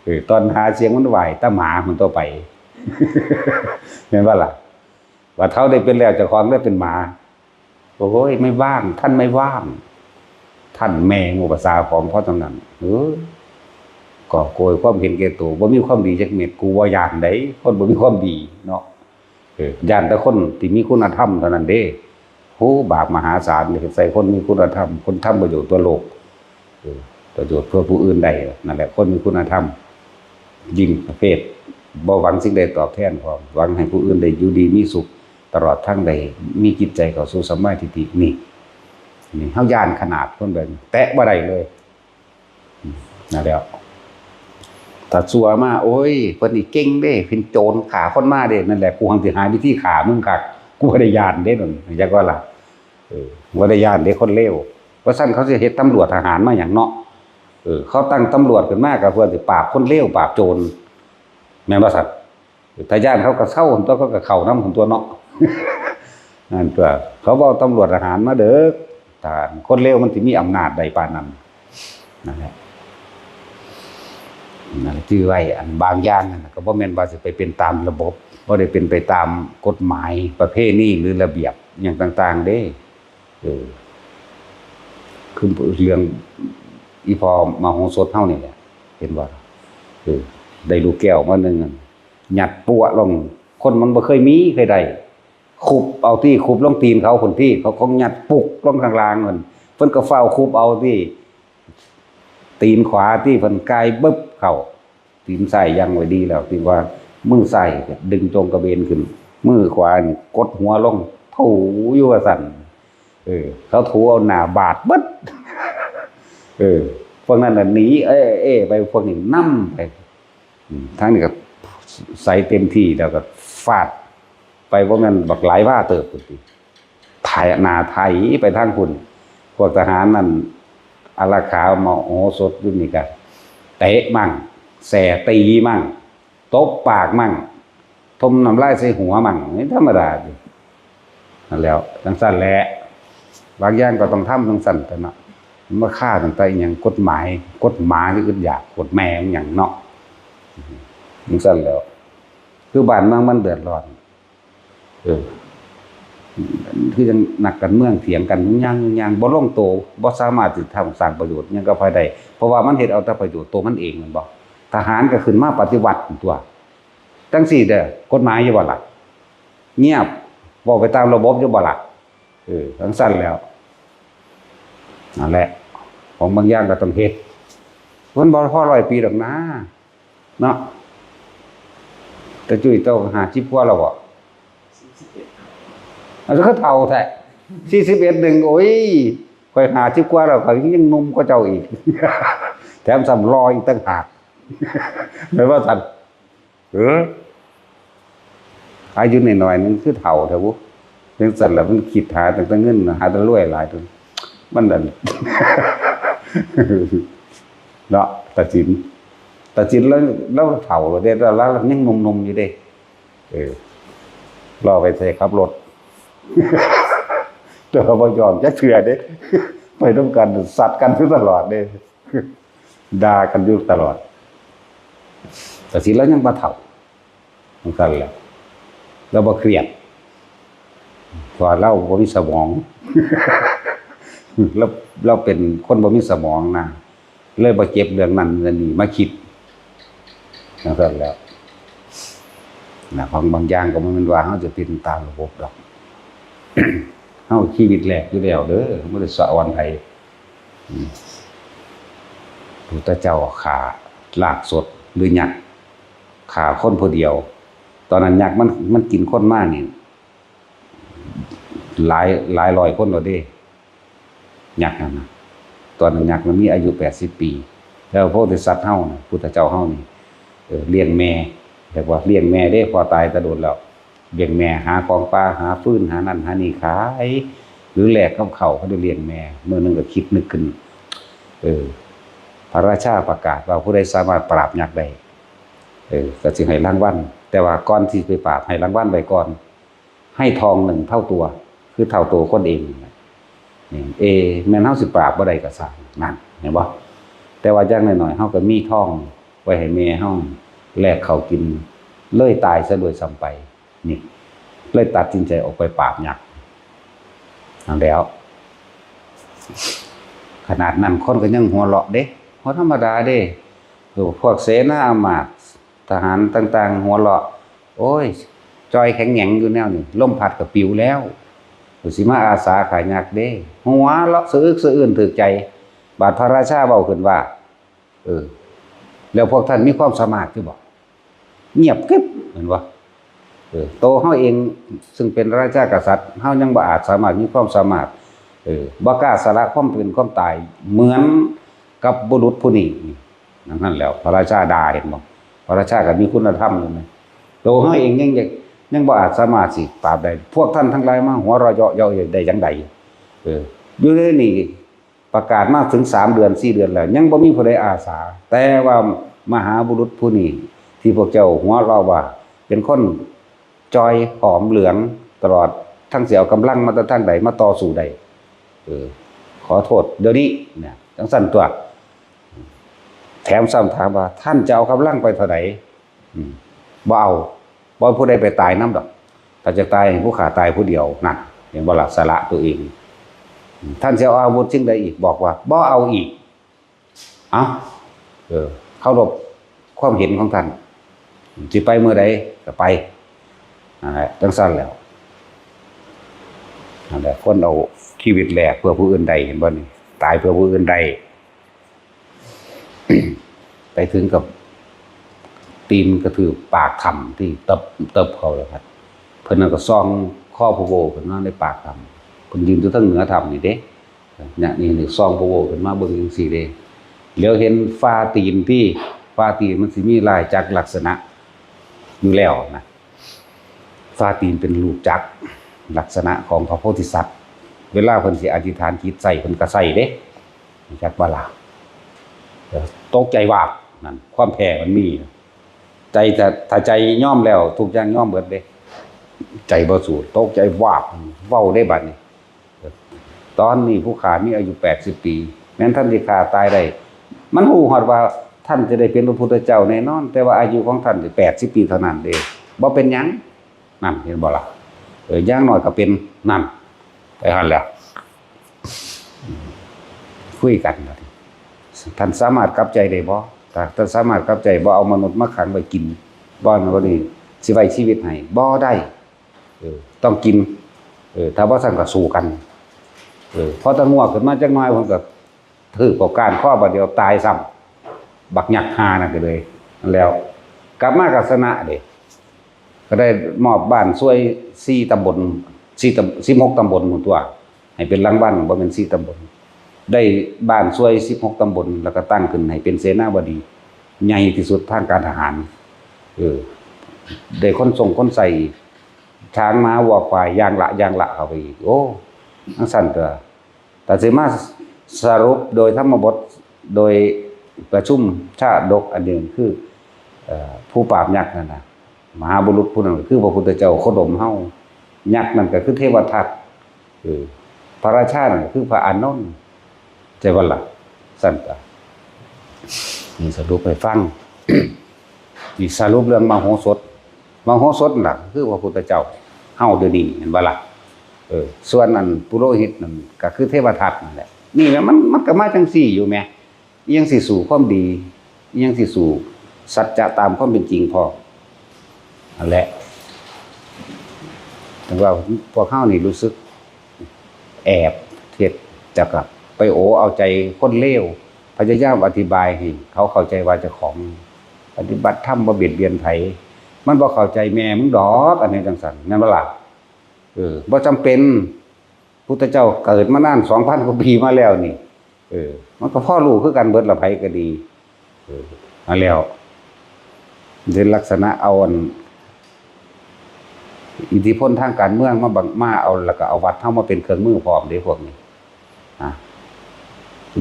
เออ ตอนหาเสียงมันไหว้แต่หมามันต่อไป แม่นบ่ล่ะ ว่าเฒ่าได้เป็นแล้วเจ้าของได้เป็นหมา โอ้ย ไม่ว่าง ท่านไม่ว่าง ท่านแม่งภาษาของเขาทั้งนั้น เออ ก่อโกยความเห็นแก่ตัว บ่มีความดีจักเม็ด กูบ่ย้านใด คนบ่มีความดีเนาะ เออ ย้านแต่คนที่มีคุณธรรมเท่านั้นเด้ โห บาปมหาศาล เฮ็ดใส่คนมีคุณธรรม คนทำประโยชน์ตัวโลก เออ ประโยชน์เพื่อผู้อื่นได้ นั่นแหละ คนมีคุณธรรม ยิ่งประเภทบ่หวังสิ่งใดตอบแทนพร้อม หวังให้ผู้อื่นได้อยู่ดีมีสุข ตลอดทั้งได้มีจิตใจเข้าสู่สัมมาทิฏฐิ นี่ นี่เฮาย้านขนาดคนแบบนี้ แตะบ่ได้เลย อืม นั่นแหละ ถ้าซัวมา โอ้ย เพิ่นนี่เก่งเด้ เป็นโจรฆ่าคนมาเด้ นั่นแหละ กูหังสิหาวิธีฆ่ามึงคัก กูบ่ได้ย้านเด้นั่น จักว่าล่ะ เออ บ่ได้ย้านเด้คนเลว ว่าซั่นเขาสิเฮ็ดตำรวจทหารมาหยังเนาะ เออ เขาตั้งตำรวจขึ้นมาก็เพื่อสิปราบคนเลว ปราบโจร แม่นบ่ซั่น ถ้าย้านเขาก็เซาหั่นตั๊ว เขาก็เข้านำหั่นตั๊วเนาะ นั่นตัว เขาเอาตำรวจทหารมาเด้อ ทหารคนเลวมันสิมีอำนาจได้ปานนั้น นั่นแหละ นั่นแหละ จื่อไว้ อันบางอย่างนั่นน่ะ ก็บ่แม่นว่าสิไปเป็นตามระบบ บ่ได้เป็นไปตามกฎหมาย ประเพณี หรือระเบียบหยังต่างๆ เด้ เออ คือเรื่องอีพ่อมโหสถเฮานี่แหละ เห็นบ่ เออ ได้ลูกแก้วมาหนึ่งอัน ยัดปั๊วลง คนมันบ่เคยมีเคยได้ คุบเอาตี้ คุบลงตีนเขาพุ้นตี้ เขาคงยัดปุกลงข้างล่างพุ้น เพิ่นก็ฟ้าวคุบเอาตี้ ตีนขวาตี้ เพิ่นกายบึบเข้า ตีนซ้ายยังไว้ดีแล้ว ที่ว่ามือซ้ายก็ดึงจงกระเบนขึ้น มือขวานี่กดหัวลง ถูอยู่ว่าซั่น เออ เขาถูเอาหน้าบาดเบิด เออ พวกนั้นน่ะหนี เอ้ เอ้ ไป พวกนี้นำไป อืม ทางนี้ก็ใส่เต็มที่แล้วก็ฟาดไป บ่แม่นบักหลายวาเติบพุ้นติ ไถ หน้าไถไปทางพุ้น พวกทหารนั่นอารักขามโหสถอยู่นี่ก็เตะมั่ง แส่ตีมั่ง ตบปากมั่ง ถมน้ำลายใส่หัวมั่ง นี่ธรรมดาอยู่ นั่นแหล้ว จั่งซั้นแหละ บางอย่างก็ต้องทำจั่งซั้นตั๊วเนาะ มันมาฆ่าตั้งแต่อิหยัง กฎหมาย กฎหมายคืออึดอยาก กฎแม่มันหยังเนาะ จั่งซั้นแหล้ว คือบ้านเมืองมันเดือดร้อน เออ คือจั่งนักการเมืองเถียงกัน ยุ่งยาก ยุ่งยาก บ่ลงโต บ่สามารถสิทำ สร้างประโยชน์หยังกับไผได้ เพราะว่ามันเฮ็ดเอาแต่ประโยชน์โตมันเอง แม่นบ่ ทหารก็ขึ้นมาปฏิวัติตั๊ว จั่งซี้เด้อ กฎหมายอยู่บ่ล่ะ เงียบ เว้าไปตามระบบอยู่บ่ล่ะ เออ จั่งซั้นแหล้ว นั่นแหละ ของบางอย่างก็ต้องเฮ็ด มันบ่พอร้อยปีดอกนะ เนาะ ตาจุ้ยเจ้าห้าสิบกว่าแล้วบ่ อันนี้ก็เฒ่าแท้ สี่สิบเอ็ดหนึ่ง โอ้ย ข้อยห้าสิบกว่าแล้ว ข้อยยังหนุ่มกว่าเจ้าอีก แถมซ้ำหล่ออีกต่างหาก แม่นว่าซั่น เออ อายุน้อยๆ นึงคือเฒ่าแท้บุ จั่งซั้นล่ะ มันคิดหาตั้งแต่เงิน หาแต่รวยหลายตัว มันนั่น เนาะ ตาสิน ตาสินลาว ลาวเฒ่าแล้วเด้ ลาว ลาวยังหนุ่มๆ อยู่เด้ เออ รอไปใส่ขับรถ แต่ว่าบ่ยอมจักเทื่อเด้ ไปนำกัน ซัดกันอยู่ตลอดเด้ ด่ากันอยู่ตลอด แต่สิลาวยังบ่เฒ่า จั่งซั้นแหละ ลาวบ่เครียด เพราะว่าลาวบ่มีสมอง ลาว ลาวเป็นคนบ่มีสมองนะ เลยบ่เก็บเรื่องนั้นเรื่องนี้มาคิด จั่งซั้นแหล้ว นะ ของบางอย่างก็บ่แม่นว่าเฮาจะเป็นตามระบบดอก เฮาชีวิตแรกอยู่แล้วเด้อ บ่ได้สะออนไผ อืม พุทธเจ้าฆ่าลากสดหรือยักษ์ ฆ่าคนผู้เดียว ตอนนั้นยักษ์มัน มันกินคนมานี่ หลาย หลายร้อยคนแล้วเด้ ยักษ์นั่นน่ะ ตอนนั้นยักษ์มันมีอายุแปดสิบปี แล้วพระโพธิสัตว์เฮาน่ะ พุทธเจ้าเฮานี่ เออ เลี้ยงแม่ เรียกว่าเลี้ยงแม่เด้ พ่อตายแต่โดนแล้ว เลี้ยงแม่ หาของป่า หาฟืน หานั่นหานี่ขาย หรือแลกกับข้าว เขาได้เลี้ยงแม่ มื้อหนึ่งก็คิดนึกขึ้น เออ พระราชาประกาศว่าผู้ใดสามารถปราบยักษ์ได้ เออ ก็สิให้รางวัล แต่ว่าก่อนที่ไปปราบ ให้รางวัลไว้ก่อน ให้ทองหนึ่งเท่าตัว คือเท่าตัวคนเองนั่นแหละ นี่ เอ แม่นเฮาสิปราบบ่ได้ก็ซ่าง นั่น เห็นบ่ แต่ว่าอย่างน้อยๆ เฮาก็มีทองไว้ให้แม่เฮาแลกข้าวกิน เลยตายซะด้วยซ้ำไป นี่ เลยตัดสินใจออกไปปราบยักษ์ นั่นแหล้ว ขนาดนั้นคนก็ยังหัวเราะเด้ บ่ธรรมดาเด้ เออ พวกเสนาอามาตย์ ทหารต่างๆ หัวเราะ โอ้ย จ่อยแข็งแหงอยู่แนวนี้ ลมพัดก็ปิวแล้ว ก็สิมาอาสาฆ่ายักษ์เด้ หัวเราะสะอึกสะอื้นถืกใจ บาดพระราชาเว้าขึ้นว่า เออ แล้วพวกท่านมีความสามารถอยู่บ่ เงียบกริบ เห็นบ่ เออ โตเฮาเองซึ่งเป็นราชากษัตริย์ เฮายังบ่อาจสามารถมีความสามารถ เออ บ่กล้าสละความเป็นความตายเหมือนกับบุรุษผู้นี้ นั่นแหล้ว พระราชาด่า เห็นบ่ พระราชาก็มีคุณธรรมอยู่นะ โตเฮาเองยัง ยัง ยังบ่อาจสามารถสิปราบได้ พวกท่านทั้งหลายมาหัวเราะเยาะเย้ยได้จั่งใด เออ อยู่ในนี่ประกาศมาถึงสามเดือน สี่เดือนแล้ว ยังบ่มีผู้ใดอาสา แต่ว่ามหาบุรุษผู้นี้ ที่พวกเจ้าหัวเราะว่าเป็นคนจ่อยผอมเหลืองตลอด ทั้งสิเอากำลังมาแต่ทางใดมาต่อสู้ได้ เออ ขอโทษเดี๋ยวนี้เนี่ยจังซั่นตัว แถมซ้ำถามว่า ท่านจะเอากำลังไปเท่าใด อืม บ่เอา บ่ผู้ใดไปตายนำดอก ถ้าจะตายให้ผู้ข้าตายผู้เดียว นั่น เห็นบ่ล่ะ สละตัวเอง อืม ท่านจะเอาอาวุธสิ่งใดอีก บอกว่า บ่เอาอีก เอ้า เออ เคารพความเห็นของท่าน สิไปเมื่อใดก็ไป นั่นแหละ จังซั่นแหล้ว นั่นแหละ คนเอาชีวิตแลกเพื่อผู้อื่นได้ เห็นบ่นี่ ตายเพื่อผู้อื่นได้ ไปถึงกับตีนกระทืบปากถ้ำที่เติบ เติบเขาแล้วครับ เพิ่นนั่นก็ส่องคอพระโวขึ้นมาในปากถ้ำ เพิ่นยืนอยู่ทางเหนือถ้ำนี่เด้ เนี่ย นี่ นี่ส่องพระโวขึ้นมาเบิ่งจังซี่เด้ แล้วเห็นฝ่าตีนที่ ฝ่าตีนมันสิมีลายจักรลักษณะอยู่แล้วนะ ฝ่าตีนเป็นรูปจักรลักษณะของพระโพธิสัตว์ เวลาเพิ่นสิอธิษฐานจิตใส่เพิ่นก็ใส่เด้ จักบ่ล่ะ เออ ตกใจวาบ นั่น ความแพ้มันมี ใจถ้า ถ้าใจยอมแล้ว ทุกอย่างยอมเบิดเด้ ใจบ่สู้ ตกใจวาบ เว้าได้บัดนี้ ตอนนี้ผู้ข้ามีอายุแปดสิบปี แม่นท่านสิฆ่าตายได้ มันฮู้ฮอดว่าท่านจะได้เป็นพระพุทธเจ้าแน่นอน แต่ว่าอายุของท่านแปดสิบปีเท่านั้นเด้ บ่เป็นหยัง นั่น เห็นบ่ล่ะ เออ อย่างน้อยก็เป็น นั่น ไปหั่นแหล้ว คุยกันบัดนี้ ท่านสามารถกลับใจได้บ่ ถ้าท่านสามารถกลับใจ บ่เอามนุษย์มาขังไว้กิน บ่นั่นบ่นี่ สิไว้ชีวิตให้ บ่ได้ เออ ต้องกิน เออ ถ้าบ่ซั่นก็สู้กัน เออ พอตะงวกขึ้นมาจักหน่อย เพิ่นก็ถืกเอาก้านคอ บัดเดียวตายซ้ำ บักยักษ์ห่านั่นก็เลย นั่นแล้ว กลับมาก็ชนะเด้ ก็ได้มอบบ้านช่วยสี่ตำบล สี่ตำ สิบหกตำบลหมู่ตัว ให้เป็นรางวัล บ่แม่นสี่ตำบล ได้บ้านช่วยสิบหกตำบล แล้วก็ตั้งขึ้นให้เป็นเสนาบดี ใหญ่ที่สุดทางการทหาร เออ ได้คนส่งคนใส่ ช้างม้าวัวควาย อย่างละ อย่างละเข้าไปอีก โอ้ จังซั่นก็ แต่สิมาสรุปโดยธรรมบท โดยประชุมชาดกอันหนึ่งคือ เอ่อ ผู้ปราบยักษ์นั่นน่ะ มหาบุรุษผู้นั้นก็คือพระพุทธเจ้าโคดมเฮา ยักษ์นั่นก็คือเทวทัต เออ พระราชานั่นก็คือพระอานนท์ ใช่บ่ล่ะ ซั่นก็ นี่สรุปให้ฟัง นี่สรุปเรื่องมโหสถ มโหสถน่ะ คือพระพุทธเจ้า เฮาเดี๋ยวนี้ เห็นบ่ล่ะ เออ ส่วนอันปุโรหิตนั่นก็คือเทวทัตนั่นแหละ นี่แหละ มัน มันก็มาจังซี่อยู่แหม อิหยังสิสู้ความดี อิหยังสิสู้สัจจะตามความเป็นจริงพอ นั่นแหละ แต่ว่าพวกเฮานี่รู้สึกแอบเฮ็ด แล้วก็ไปโอเอาใจคนเลว พยายามอธิบายให้เขาเข้าใจว่าเจ้าของปฏิบัติธรรมบ่เบียดเบียนไผ มันบ่เข้าใจแม่มึงดอก อันนี้จังซั่น แม่นบ่ล่ะ เออ บ่จำเป็น พุทธเจ้าเกิดมานานสองพันกว่าปีมาแล้วนี่ เออ มันก็พอรู้คือกันเบิดละ ไผก็ดี เออ มาแล้ว เด่นลักษณะเอาอัน อิทธิพลทางการเมืองมาบัง มาเอา แล้วก็เอาวัดเฮามาเป็นเครื่องมือพร้อมเด้พวกนี้ นะ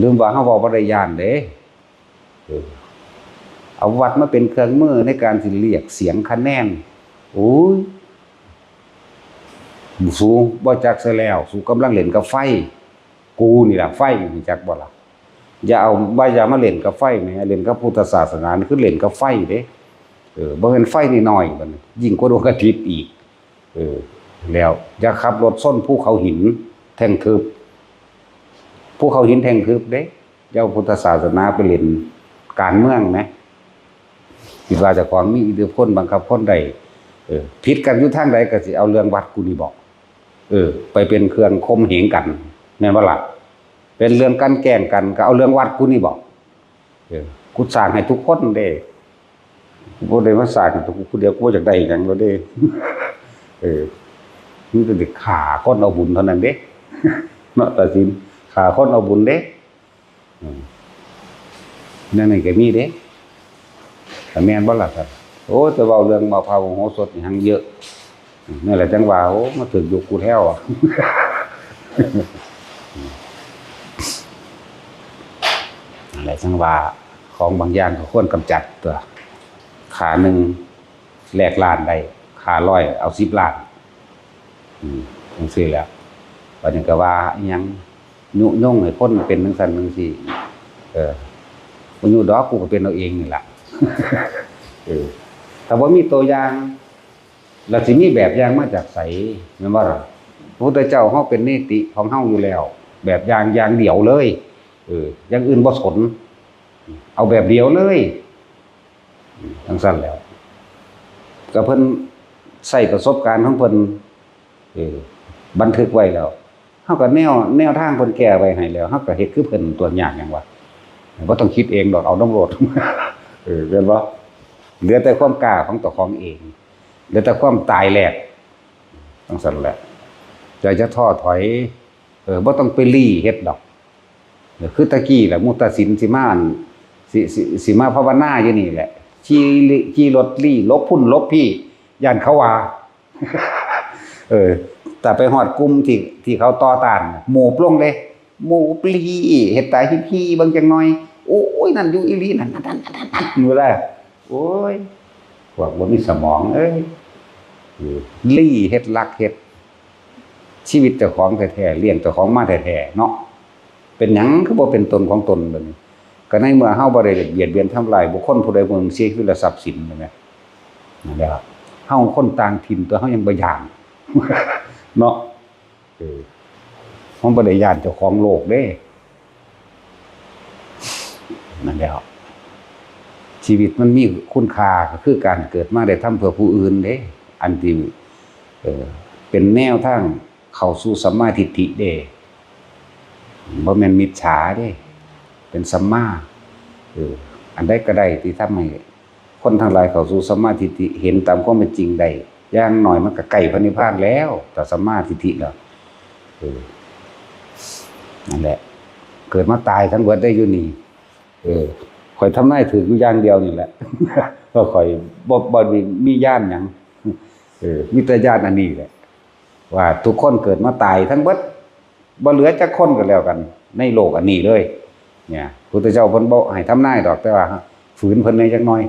ลืมว่าเฮาเว้าบ่ได้ย้านเด้ เออ เอาวัดมาเป็นเครื่องมือในการสิเรียกเสียงคะแนน โอ้ย สูบ่จักซะแล้ว สูกำลังเล่นกับไฟ กูนี่ล่ะไฟ รู้จักบ่ล่ะ อย่าเอา ว่าอย่ามาเล่นกับไฟแหม เล่นกับพุทธศาสนานี่คือเล่นกับไฟเด้ เออ บ่แม่นไฟน้อยๆ บัดนี้ ยิ่งกว่าดวงอาทิตย์อีก เออ แล้วอย่าขับรถชนภูเขาหินแท่งทึบ ภูเขาหินแท่งทึบเด้ อย่าเอาพุทธศาสนาไปเล่นการเมืองนะ คิดว่าเจ้าของมีอิทธิพลบังคับคนได้ เออ ผิดกันอยู่ทางใดก็สิเอาเรื่องวัดกูนี่บอก เออ ไปเป็นเครื่องข่มเหงกัน แม่นบ่ล่ะ เป็นเรื่องกันแกล้งกันก็เอาเรื่องวัดกูนี่บอก เออ กูสร้างให้ทุกคนเด้ กูบ่ได้มาสร้างให้กูผู้เดียว กูบ่อยากได้หยังแล้วเด้ เออ มันก็ได้ฆ่าคนเอาบุญเท่านั้นเด้ เนาะ ตัดสินฆ่าคนเอาบุญเด้ อืม นั่นนี่ก็มีเด้ แต่แม่นบ่ล่ะครับ โอ้ จะเว้าเรื่องมะพร้าวโหสถนี่หังเยอะ นั่นแหละจังว่า โอ้ มาถึงยุคกูแท้วอะ นั่นแหละจังว่า ของบางอย่างก็ควรกำจัดตัว ขาหนึ่งแลกล้านได้ ขาร้อยเอาสิบล้าน อืม จังซี้แหละ บัดนี้ก็ว่าอิหยัง ยุยงให้คนเป็นจังซั่นจังซี้ เออ บ่ยุดอก กูก็เป็นเอาเองนี่ล่ะ เออ ถ้าบ่มีตัวอย่าง แล้วสิมีแบบอย่างมาจากไส แม่นบ่ล่ะ? พระพุทธเจ้าเฮาเป็นเนติของเฮาอยู่แล้ว แบบอย่างอย่างเดียวเลย เออ อย่างอื่นบ่สน เอาแบบเดียวเลย จังซั่นแหล้ว ก็เพิ่นใช้ประสบการณ์ของเพิ่น เออ บันทึกไว้แล้ว เฮาก็แนว แนวทางเพิ่นแก้ไว้ให้แล้ว เฮาก็เฮ็ดคือเพิ่นตัวยากหยังวะ บ่ต้องคิดเองดอก เอานำโลด เออ แม่นบ่? เหลือแต่ความกล้าของเจ้าของเอง เหลือแต่ความตายแหลก จังซั่นแหละ อย่า อย่าท้อถอย เออ บ่ต้องไปลี้เฮ็ดดอก เออ คือตะกี้แหละ มุตตสินสิมา สิ สิ สิมาภาวนาอยู่นี่แหละ ขี่ลิ ขี่รถลี้ หลบพุ้นหลบพี้ ย้านเขาว่า เออ แต่ไปฮอดกลุ่มที่ ที่เขาต่อต้าน หมู่ปลงเด้ หมู่ปลี เฮ็ดตาฮี้ๆ เบิ่งจักหน่อย โอ้ย นั่นอยู่อีหลี นั่น นั่น นั่น นั่น นั่น อยู่ได้ โอ้ย พวกบ่มีสมองเอ้ย เออ ลี้เฮ็ดลักเฮ็ด ชีวิตเจ้าของแท้ๆ เลี้ยงเจ้าของมาแท้ๆ เนาะ เป็นหยังคือบ่เป็นตนของตนบัดนี้ ก็ในเมื่อเฮาบ่ได้เบียดเบียนทำลายบุคคลผู้ใดผู้หนึ่งเสียชีวิตและทรัพย์สิน แม่นบ่? นั่นแหละ เฮาคนต่างถิ่นตัวเฮายังบ่ย้าน เนาะ เออ เฮาบ่ได้ย้านเจ้าของโลกเด้ นั่นแหละ ชีวิตมันมีคุณค่าก็คือการเกิดมาได้ทำเพื่อผู้อื่นเด้ อันที่ เออ เป็นแนวทางเข้าสู่สัมมาทิฏฐิเด้ บ่แม่นมิจฉาเด้ เป็นสัมมา เออ อันใดก็ได้ที่ทำให้คนทั้งหลายเข้าสู่สัมมาทิฏฐิ เห็นตามความเป็นจริงได้ อย่างน้อยมันก็ใกล้พระนิพพานแล้ว ถ้าสัมมาทิฏฐิแล้ว เออ นั่นแหละ เกิดมาตายทั้งเบิดได้อยู่นี่ เออ ข้อยทำนายถืกอยู่อย่างเดียวนี่แหละ เพราะข้อยบ่ บ่มี มีญาณหยัง เออ มีแต่ญาณอันนี้แหละ ว่าทุกคนเกิดมาตายทั้งเบิด บ่เหลือจักคนก็แล้วกัน ในโลกอันนี้เลย เนี่ย พุทธเจ้าเพิ่นบ่ให้ทำนายดอก แต่ว่าฝืนเพิ่นแหน่จักหน่อย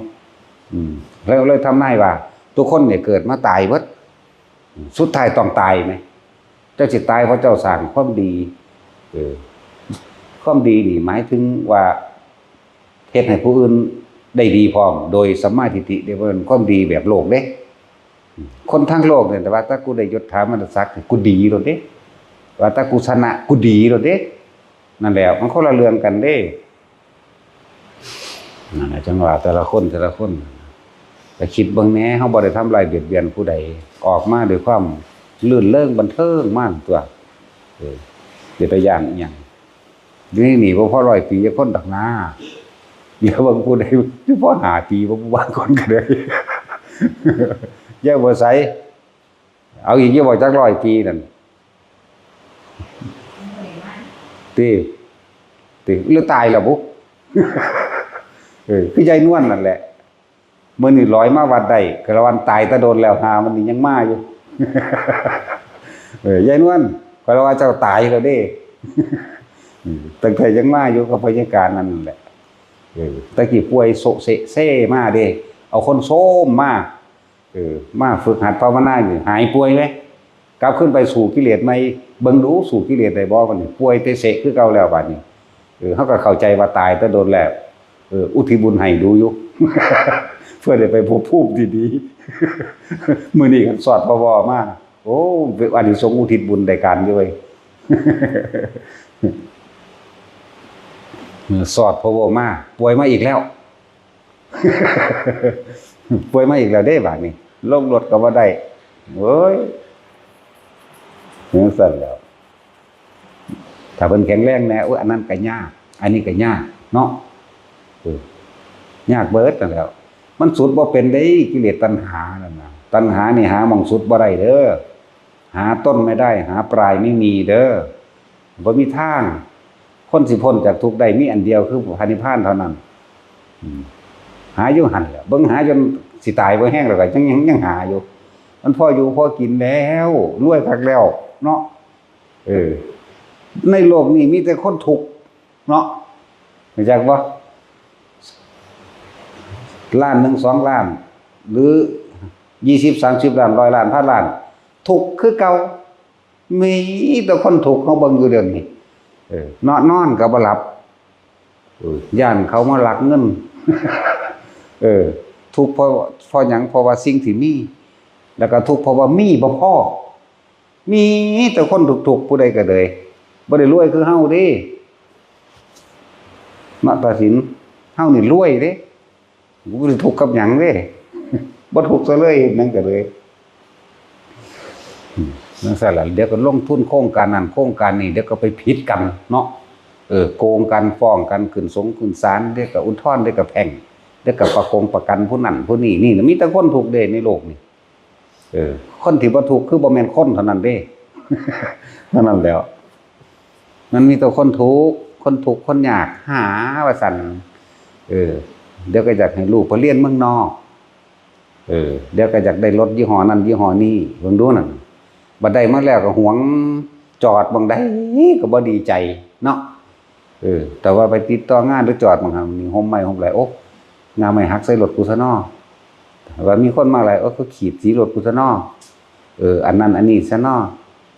อืม แล้วเลยทำนายว่า ทุกคนเนี่ยเกิดมาตายเบิด สุดท้ายต้องตายแหม เจ้าสิตายเพราะเจ้าสร้างความดี เออ ความดีนี่หมายถึงว่า เฮ็ดให้ผู้อื่นได้ดีพร้อม โดยสัมมาทิฏฐิเด้ บ่แม่นความดีแบบโลกเด้ คนทางโลกเนี่ย แต่ว่าถ้ากูได้ยศถาบรรดาศักดิ์ กูดีโลดเด้ ว่าถ้ากูชนะ กูดีโลดเด้ นั่นแหละ มันคนละเรื่องกันเด้ นั่นแหละ จังว่าแต่ละคน แต่ละคน แต่คิดเบิ่งแหน่ เฮาบ่ได้ทำร้ายเบียดเบียนผู้ใด ออกมาด้วยความรื่นเริงบันเทิงมาตัว เออ เป็นตาย้านอิหยัง อยู่ในนี่บ่พอร้อยปีจักคนดอกนา เหลือเบิ่งผู้ใดอยู่พอห้าปีบ่ ผู้บางคนก็ได้ อย่าบ่ใส่ เอาอีกอย่าบ่จักร้อยปีนั่น ติ ติ หรือตายแล้วบุ เออ คือยายนวลนั่นแหละ มื้อนี้ลอยมาวัดได้ กะละวันตายแต่โดนแล้ว หามันนี่ยังมาอยู่ เออ ยายนวล ข้อยละว่าเจ้าตายแล้วเด้ อืม ตั้งแต่ยังมาอยู่กับพยาการนั่นแหละ เออ แต่กี้ป่วยโซะเซะเซมาเด้ เอาคนโซมมา เออ มาฝึกหัดภาวนานี่ หายป่วยไหม กลับขึ้นไปสู้กิเลสใหม่ เบิ่งดูสู้กิเลสได้บ่บัดนี้ ป่วยแต่เซะคือเก่าแล้วบัดนี้ เออ เฮาก็เข้าใจว่าตายแต่โดนแล้ว เออ อุทิศบุญให้ดูอยู่ เพื่อได้ไปภพภูมิที่ดี มื้อนี้คันสอดพอวอมา โอ้ เป็นอานิสงส์อุทิศบุญได้การอยู่เว้ย เออ สอดพอวอมา ป่วยมาอีกแล้ว ป่วยมาอีกแล้วเด้บาดนี้ ลงรถก็บ่ได้ โอ้ย จังซั่นแหล้ว ถ้าเพิ่นแข็งแรงแหน่ โอ้ย อันนั้นก็ยาก อันนี้ก็ยากเนาะ เออ ยากเบิดนั่นแหล้ว มันสุดบ่เป็นเด้ กิเลสตัณหานั่นน่ะ ตัณหานี่หาหม่องสุดบ่ได้เด้อ หาต้นไม่ได้ หาปลายไม่มีเด้อ บ่มีทาง คนสิพ้นจากทุกข์ได้มีอันเดียวคือพระนิพพานเท่านั้น อืม หาอยู่หั่นแหละ เบิ่งหาจนสิตายบ่แฮงแล้วก็ยัง ยัง ยังหาอยู่ มันพออยู่พอกินแล้ว รวยคักแล้วเนาะ เออ ในโลกนี้มีแต่คนทุกข์เนาะ รู้จักบ่ ล้านหนึ่ง สองล้าน หรือ ยี่สิบ สามสิบล้าน ร้อยล้าน พันล้าน ทุกข์คือเก่า มีแต่คนทุกข์ เฮาเบิ่งอยู่เดี๋ยวนี้ เออ เนาะ นอนก็บ่หลับ เออ ย้านเขามาลักเงิน เออ ทุกข์เพราะ เพราะหยัง เพราะว่าสิ่งที่มี แล้วก็ทุกข์เพราะว่ามีบ่พอ มีแต่คนทุกข์ๆ ผู้ใดก็เลย บ่ได้รวยคือเฮาเด้ มาตัดสิน เฮานี่รวยเด้ บ่ได้ทุกข์กับหยังเด้ บ่ทุกข์ซะเลย เฮ็ดหยังก็เลย อืม จั่งซั้นล่ะ เดี๋ยวก็ลงทุนโครงการนั้นโครงการนี้ เดี๋ยวก็ไปผิดกันเนาะ เออ โกงกัน ฟ้องกัน ขึ้นสงขึ้นศาล เดี๋ยวก็อุทธรณ์ เดี๋ยวก็แพ่ง เดี๋ยวก็ประกงประกันผู้นั้นผู้นี้ นี่นะ มีแต่คนทุกข์เด้ในโลกนี่ เออ คนที่บ่ทุกข์คือบ่แม่นคนเท่านั้นเด้ เท่านั้นแหล้ว มันมีแต่คนทุกข์ คนทุกข์ คนยาก หาว่าซั่น เออ เดี๋ยวก็อยากให้ลูกไปเรียนเมืองนอก เออ เดี๋ยวก็อยากได้รถยี่ห้อนั้นยี่ห้อนี้ เบิ่งดูนั่น บัดได้มาแล้วก็หวง จอดหม่องใดก็บ่ดีใจเนาะ เออ แต่ว่าไปติดต่องานหรือจอดหม่องหั้นนี่ ห่มไม้ห่มไหล โอ๊ะ งาไม้หักใส่รถกูซะน้อ ว่ามีคนมาหลาย โอ๊ะ ก็ขีดสีรถกูซะน้อ เออ อันนั้นอันนี้ซะน้อ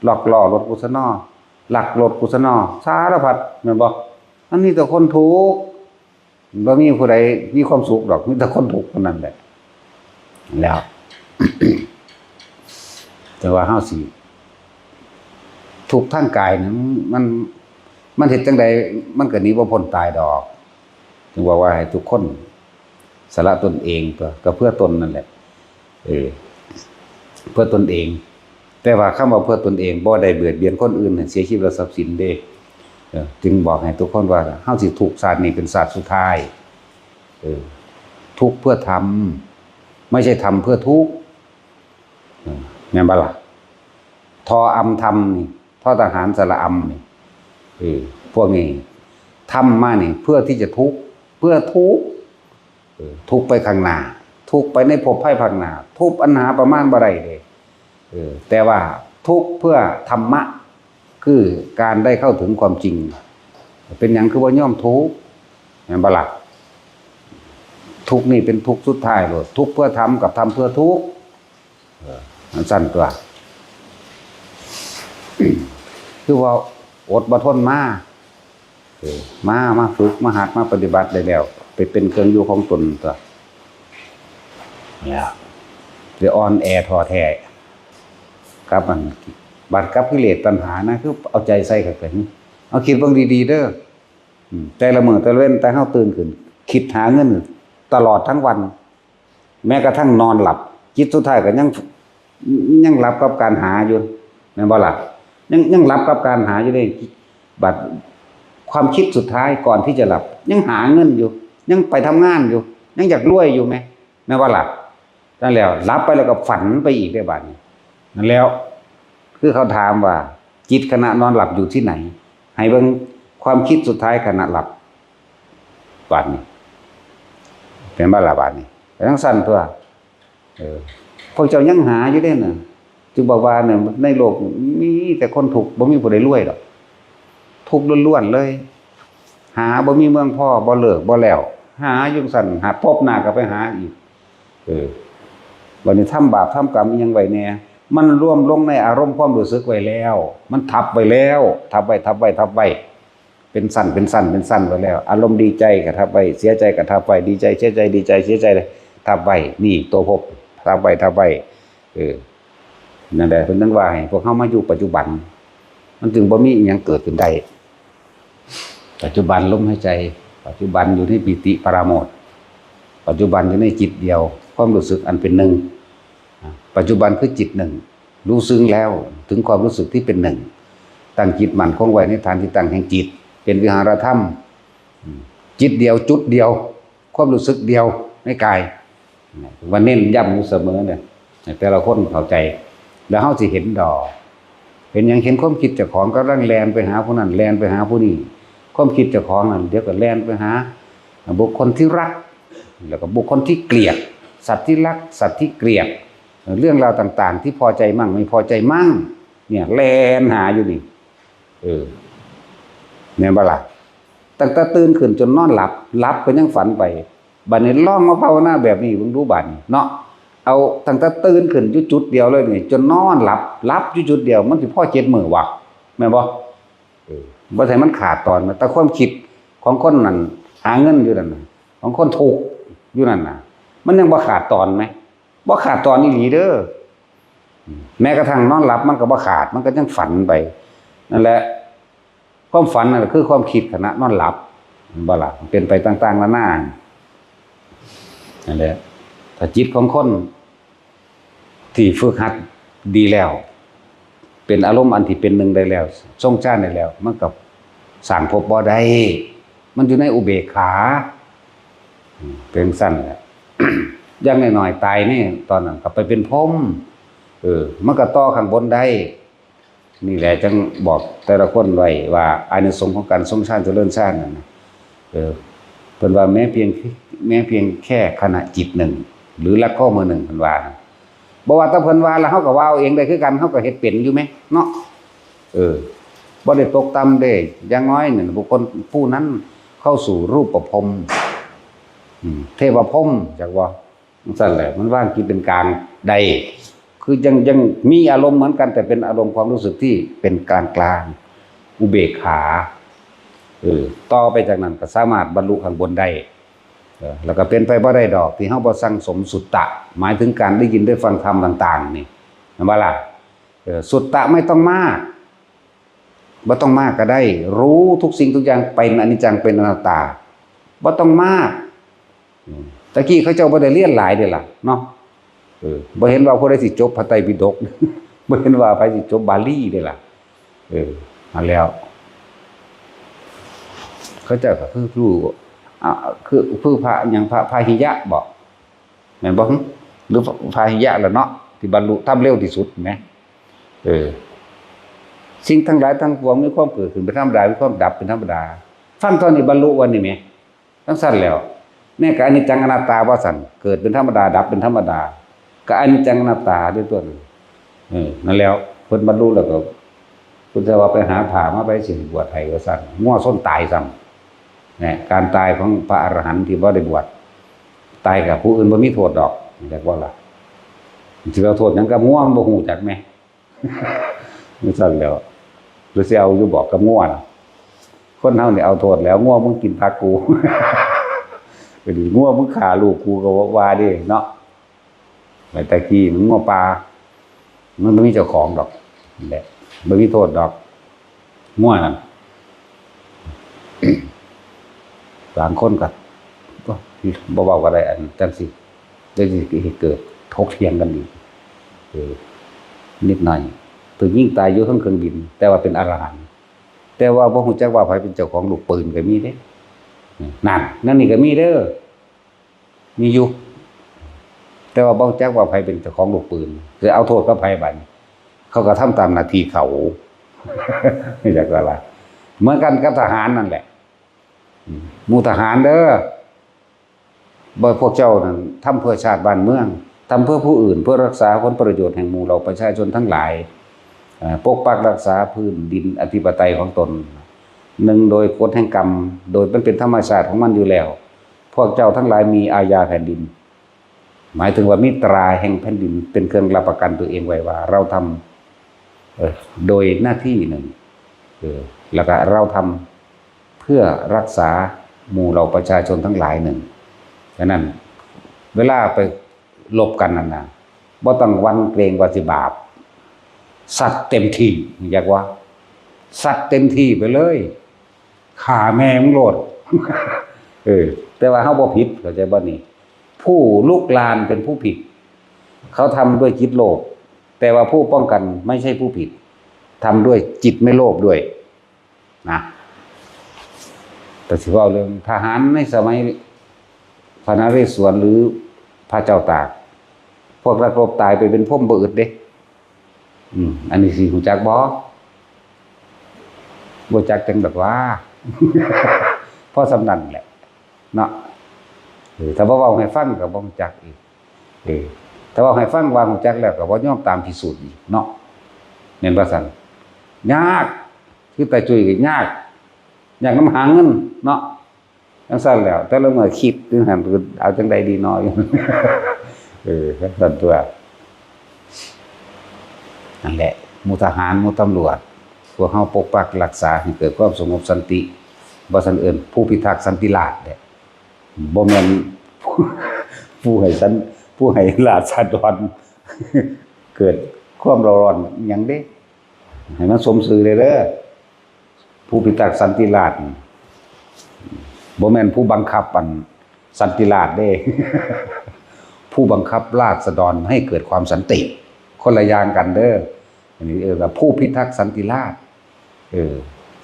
ล็อกล้อรถกูซะน้อ ลักรถกูซะน้อ สารพัด แม่นบ่ มันมีแต่คนทุกข์ บ่มีผู้ใดมีความสุขดอก มีแต่คนทุกข์เท่านั้นแหละ แล้ว แต่ว่าเฮาสิ ทุกข์ทางกายนี่มัน มันเฮ็ดจั่งใด มันก็หนีบ่พ้นตายดอก จึงบอกว่าให้ทุกคนสละตนเอง ก็ ก็เพื่อตนนั่นแหละ เออ เพื่อตนเอง แต่ว่าคำว่าเพื่อตนเอง บ่ได้เบียดเบียนคนอื่นให้เสียชีวิตและทรัพย์สินเด้ เออ จึงบอกให้ทุกคนว่า เฮาสิทุกข์ชาตินี้เป็นชาติสุดท้าย เออ ทุกข์เพื่อทำ ไม่ใช่ทำเพื่อทุกข์ เออ แม่นบ่ล่ะ ทออำทำนี่ ทอทหารสระอำนี่ เออ พวกนี้ทำมานี่ เพื่อที่จะทุกข์ เพื่อทุกข์ เออ ทุกข์ไปข้างหน้า ทุกข์ไปในภพภายภาคหน้า ทุกข์อันหาประมาณบ่ได้เด้ เออ แต่ว่าทุกข์เพื่อธรรมะ คือการได้เข้าถึงความจริง เป็นหยังคือว่ายอมทุกข์ แม่นบ่ล่ะ ทุกข์นี่เป็นทุกข์สุดท้ายโลด ทุกข์เพื่อธรรมกับธรรมเพื่อทุกข์ เออ มันซั่นตั๊ว คือว่าอดบ่ทนมา เออ มา มาฝึก มาหัด มาปฏิบัติได้แล้ว ไปเป็นเครื่องอยู่ของตนตั๊ว เนี่ย สิอ่อนแอท้อแท้ กับมัน บัดกับกิเลสตัณหานะ คือเอาใจใส่เข้าไป เอาคิดเบิ่งดีๆ เด้อ อืม แต่ละมื้อแต่ละเว็น แต่เฮาตื่นขึ้น คิดหาเงินตลอดทั้งวัน แม้กระทั่งนอนหลับ จิตสุดท้ายก็ยัง ยังหลับกับการหาอยู่ แม่นบ่ล่ะ ยัง ยังหลับกับการหาอยู่เด้ บัดความคิดสุดท้ายก่อนที่จะหลับ ยังหาเงินอยู่ ยังไปทำงานอยู่ ยังอยากรวยอยู่แหม แม่นบ่ล่ะ นั่นแล้ว หลับไปแล้วก็ฝันไปอีกได้บัดนี้ นั่นแล้ว คือเขาถามว่า จิตขณะนอนหลับอยู่ที่ไหน ให้เบิ่งความคิดสุดท้ายขณะหลับ บัดนี้ เป็นบ่ล่ะบัดนี้ เป็นจั่งซั่นตั๊ว เออ พวกเจ้ายังหาอยู่เด้น่ะ จึงบอกว่าเนี่ย ในโลกมีแต่คนทุกข์ บ่มีผู้ใดรวยดอก ทุกข์ล้วนๆ เลย หาบ่มีเมืองพอ บ่เลิกบ่แล้ว หาอยู่ซั่น หาพบหน้าก็ไปหาอีก เออ บัดนี้ทำบาปทำกรรมอิหยังไว้แน่ มันรวมลงในอารมณ์ความรู้สึกไว้แล้ว มันทับไว้แล้ว ทับไว้ ทับไว้ ทับไว้ เป็นชั้น เป็นชั้น เป็นชั้นไว้แล้ว อารมณ์ดีใจก็ทับไว้ เสียใจก็ทับไว้ ดีใจ เสียใจ ดีใจ เสียใจ ทับไว้ นี่ตัวภพ ทับไว้ ทับไว้ เออ นั่นแหละ เพิ่นถึงว่าให้พวกเฮามาอยู่ปัจจุบัน มันจึงบ่มีอิหยังเกิดขึ้นได้ ปัจจุบันลมหายใจ ปัจจุบันอยู่ในปีติปราโมทย์ ปัจจุบันอยู่ในจิตเดียว ความรู้สึกอันเป็นหนึ่ง อ่ะ ปัจจุบันคือจิตหนึ่ง รู้ซึ้งแล้วถึงความรู้สึกที่เป็นหนึ่ง ตั้งจิตมั่นคงไว้ในฐานที่ตั้งแห่งจิต เป็นวิหารธรรม อืม จิตเดียว จุดเดียว ความรู้สึกเดียวในกาย ว่าเน้นย้ำอยู่เสมอเนี่ย ให้แต่ละคนเข้าใจ แล้วเฮาสิเห็นดอก เห็นหยัง เห็นความคิดเจ้าของกำลังแล่นไปหาผู้นั้น แล่นไปหาผู้นี้ ความคิดเจ้าของนั่นเดี๋ยวก็แล่นไปหาบุคคลที่รัก แล้วก็บุคคลที่เกลียด สัตว์ที่รัก สัตว์ที่เกลียด เรื่องราวต่างๆ ที่พอใจมั่งไม่พอใจมั่ง เนี่ย แล่นหาอยู่นี่ เออ แม่นบ่ล่ะ ตั้งแต่ตื่นขึ้นจนนอนหลับ หลับก็ยังฝันไป บัดนี้ลองมาภาวนาแบบนี้เบิ่งดูบัดนี้เนาะ เอาตั้งแต่ตื่นขึ้นอยู่จุดเดียวเลยนี่ จนนอนหลับ หลับอยู่จุดเดียว มันสิพอเจ็ดมื้อวะ แม่นบ่? เออ บ่ใช่มันขาดตอนนะ แต่ความคิดของคนนั่นหาเงินอยู่นั่นน่ะ ของคนทุกข์อยู่นั่นน่ะ มันยังบ่ขาดตอนไหม? บ่ขาดตอนอีหลีเด้อ แม้กระทั่งนอนหลับมันก็บ่ขาด มันก็ยังฝันไป นั่นแหละ ความฝันนั่นคือความคิดขณะนอนหลับ เห็นบ่ล่ะ? เป็นไปต่างๆนานา นั่นแหละ ถ้าจิตของคน ที่ฝึกหัดดีแล้ว เป็นอารมณ์อันที่เป็นหนึ่งได้แล้ว ทรงฌานได้แล้ว มันก็สร้างภพบ่ได้ มันอยู่ในอุเบกขา อืม เป็นจั่งซั้นแหละ อย่างน้อยๆ ตายนี่ ตอนนั้นก็ไปเป็นพรหม เออ มันก็ต่อข้างบนได้ นี่แหละจั่งบอกแต่ละคนไว้ว่า อานิสงส์ของการทรงฌานเจริญฌานนั่นน่ะ เออ เพิ่นว่าแม้เพียง แม้เพียงแค่ขณะจิตหนึ่ง หรือลักข้อมือหนึ่ง เพิ่นว่านะ บ่ว่าแต่เพิ่นว่า แล้วเฮาก็ว่าเอาเองได้คือกัน เฮาก็เฮ็ดเป็นอยู่แหมเนาะ เออ บ่ได้ตกต่ำเด้ อย่างน้อยนี่บุคคลผู้นั้นเข้าสู่รูปพรหม อืม เทวพรหม จักว่า จั่งซั้นแหละ มันวางจิตเป็นกลางได้ คือยัง ยังมีอารมณ์เหมือนกัน แต่เป็นอารมณ์ความรู้สึกที่เป็นกลางๆ อุเบกขา เออ ต่อไปจากนั้นก็สามารถบรรลุข้างบนได้ เออ แล้วก็เป็นไปบ่ได้ดอก ที่เฮาบ่สั่งสมสุตตะ หมายถึงการได้ยินได้ฟังธรรมต่างๆ นี่ เห็นบ่ล่ะ? เออ สุตตะไม่ต้องมาก บ่ต้องมากก็ได้ รู้ทุกสิ่งทุกอย่างเป็นอนิจจัง เป็นอนัตตา บ่ต้องมาก อืม ตะกี้เขาเจ้าบ่ได้เรียนหลายเด้ล่ะเนาะ เออ บ่เห็นว่าผู้ใดสิจบพระไตรปิฎก บ่เห็นว่าไผสิจบบาลีเด้ล่ะ เออ มาแล้ว เขาเจ้าก็คือผู้ อ่า คือ คือพระหยัง พระ พาหิยะบ่ แม่นบ่ หรือพาหิยะล่ะเนาะ ที่บรรลุธรรมเร็วที่สุดแหม เออ สิ่งทั้งหลายทั้งปวงมีความเกิดขึ้นเป็นธรรมดา มีความดับเป็นธรรมดา ฟังเท่านี้บรรลุวันนี้แหม จั่งซั้นแล้ว แม้ก็อนิจจังอนัตตาว่าซั่น เกิดเป็นธรรมดา ดับเป็นธรรมดา ก็อนิจจังอนัตตาด้วยตัวนั้น เออ นั่นแล้ว เพิ่นบรรลุแล้วก็ พุทธเจ้าว่าไปหาผ้ามา ไปสิบวชให้ว่าซั่น งัวชนตายซ้ำ เนี่ย การตายของพระอรหันต์ที่บ่ได้บวช ตายกับผู้อื่นบ่มีโทษดอก จักว่าล่ะ สิเอาโทษหยังกับงัว มันบ่ฮู้จักแหม จั่งซั้นแล้ว หรือสิเอาอยู่บอกกับงัวน่ะ คนเฮานี่เอาโทษแล้ว งัวมึงกินผักกู ก็ดี งัวมึงฆ่าลูกกูก็ว่าเด้เนาะ แต่กี้มันงัวป่า มันบ่มีเจ้าของดอก นั่นแหละ บ่มีโทษดอก งัวนั่น บางคนก็ บ่ บ่เว้าก็ได้ อันจั่งซี้ เดี๋ยวสิเกิดถกเถียงกันอีก เออ นิดหน่อย ถูกยิงตายอยู่เทิงเครื่องบิน แต่ว่าเป็นอรหันต์ แต่ว่าบ่ฮู้จักว่าไผเป็นเจ้าของลูกปืนก็มีเด้ นั่น นั่นนี่ก็มีเด้อ มีอยู่ แต่ว่าบ่รู้จักว่าไผเป็นเจ้าของลูกปืน สิเอาโทษกับไผบัดนี้ เขาก็ทำตามหน้าที่เขา จักว่าล่ะ เหมือนกันกับทหารนั่นแหละ อืม หมู่ทหารเด้อ บ่ พวกเจ้านั่นทำเพื่อชาติบ้านเมือง ทำเพื่อผู้อื่น เพื่อรักษาผลประโยชน์แห่งหมู่เหล่าประชาชนทั้งหลาย เอ่อ ปกปักรักษาพื้นดินอธิปไตยของตน หนึ่ง โดยกฎแห่งกรรม โดยมันเป็นธรรมชาติของมันอยู่แล้ว พวกเจ้าทั้งหลายมีอาญาแผ่นดิน หมายถึงว่ามีตราแห่งแผ่นดินเป็นเครื่องรับประกันตัวเองไว้ว่าเราทำ เอ่อ โดยหน้าที่หนึ่ง เออ แล้วก็เราทำเพื่อรักษาหมู่เหล่าประชาชนทั้งหลายหนึ่ง ฉะนั้นเวลาไปรบกันนั่นน่ะ บ่ต้องหวั่นเกรงว่าสิบาป ซัดเต็มที่ อยากว่า ซัดเต็มที่ไปเลย ฆ่าแม่มึงโลด เออ แต่ว่าเฮาบ่ผิด เข้าใจบ่นี่? ผู้ลุกรานเป็นผู้ผิด เขาทำด้วยจิตโลภ แต่ว่าผู้ป้องกันไม่ใช่ผู้ผิด ทำด้วยจิตไม่โลภด้วย นะ แต่สิเว้าเรื่องทหารในสมัยพระนเรศวรหรือพระเจ้าตาก พวกนักรบตายไปเป็นพรหมบ่อึดเด้ อืม อันนี้สิรู้จักบ่? บ่จักจั่งดอกว่า พอส่ำนั้นแหละ เนาะ เออ ถ้าบ่เว้าให้ฟังก็บ่รู้จักอีก เออ ถ้าเว้าให้ฟังว่ารู้จักแล้วก็บ่ยอมตามพิสูจน์อีกเนาะ แม่นบ่ซั่น? ยาก คือตาจุ้ยก็ยาก ยากนำหาเงินเนาะ จั่งซั่นแล้ว แต่ละมื้อคิดอยู่หั่น เอาจั่งใดดีน้อ อยู่ เออ ซั่นตั๊ว นั่นแหละ หมู่ทหาร หมู่ตำรวจ พวกเฮาปกปักรักษาให้เกิดความสงบสันติ บ่ซั้นเอิ้นผู้พิทักษ์สันติราษฎร์เด้ บ่แม่น ผู้ให้สัน ผู้ให้ราษฎร เกิดความเร่าร้อนหยังเด้ ให้มันสมชื่อเด้อ ผู้พิทักษ์สันติราษฎร์ บ่แม่นผู้บังคับอันสันติราษฎร์เด้ ผู้บังคับราษฎรให้เกิดความสันติ คนละอย่างกันเด้อ อันนี้เอิ้นว่าผู้พิทักษ์สันติราษฎร์ เออ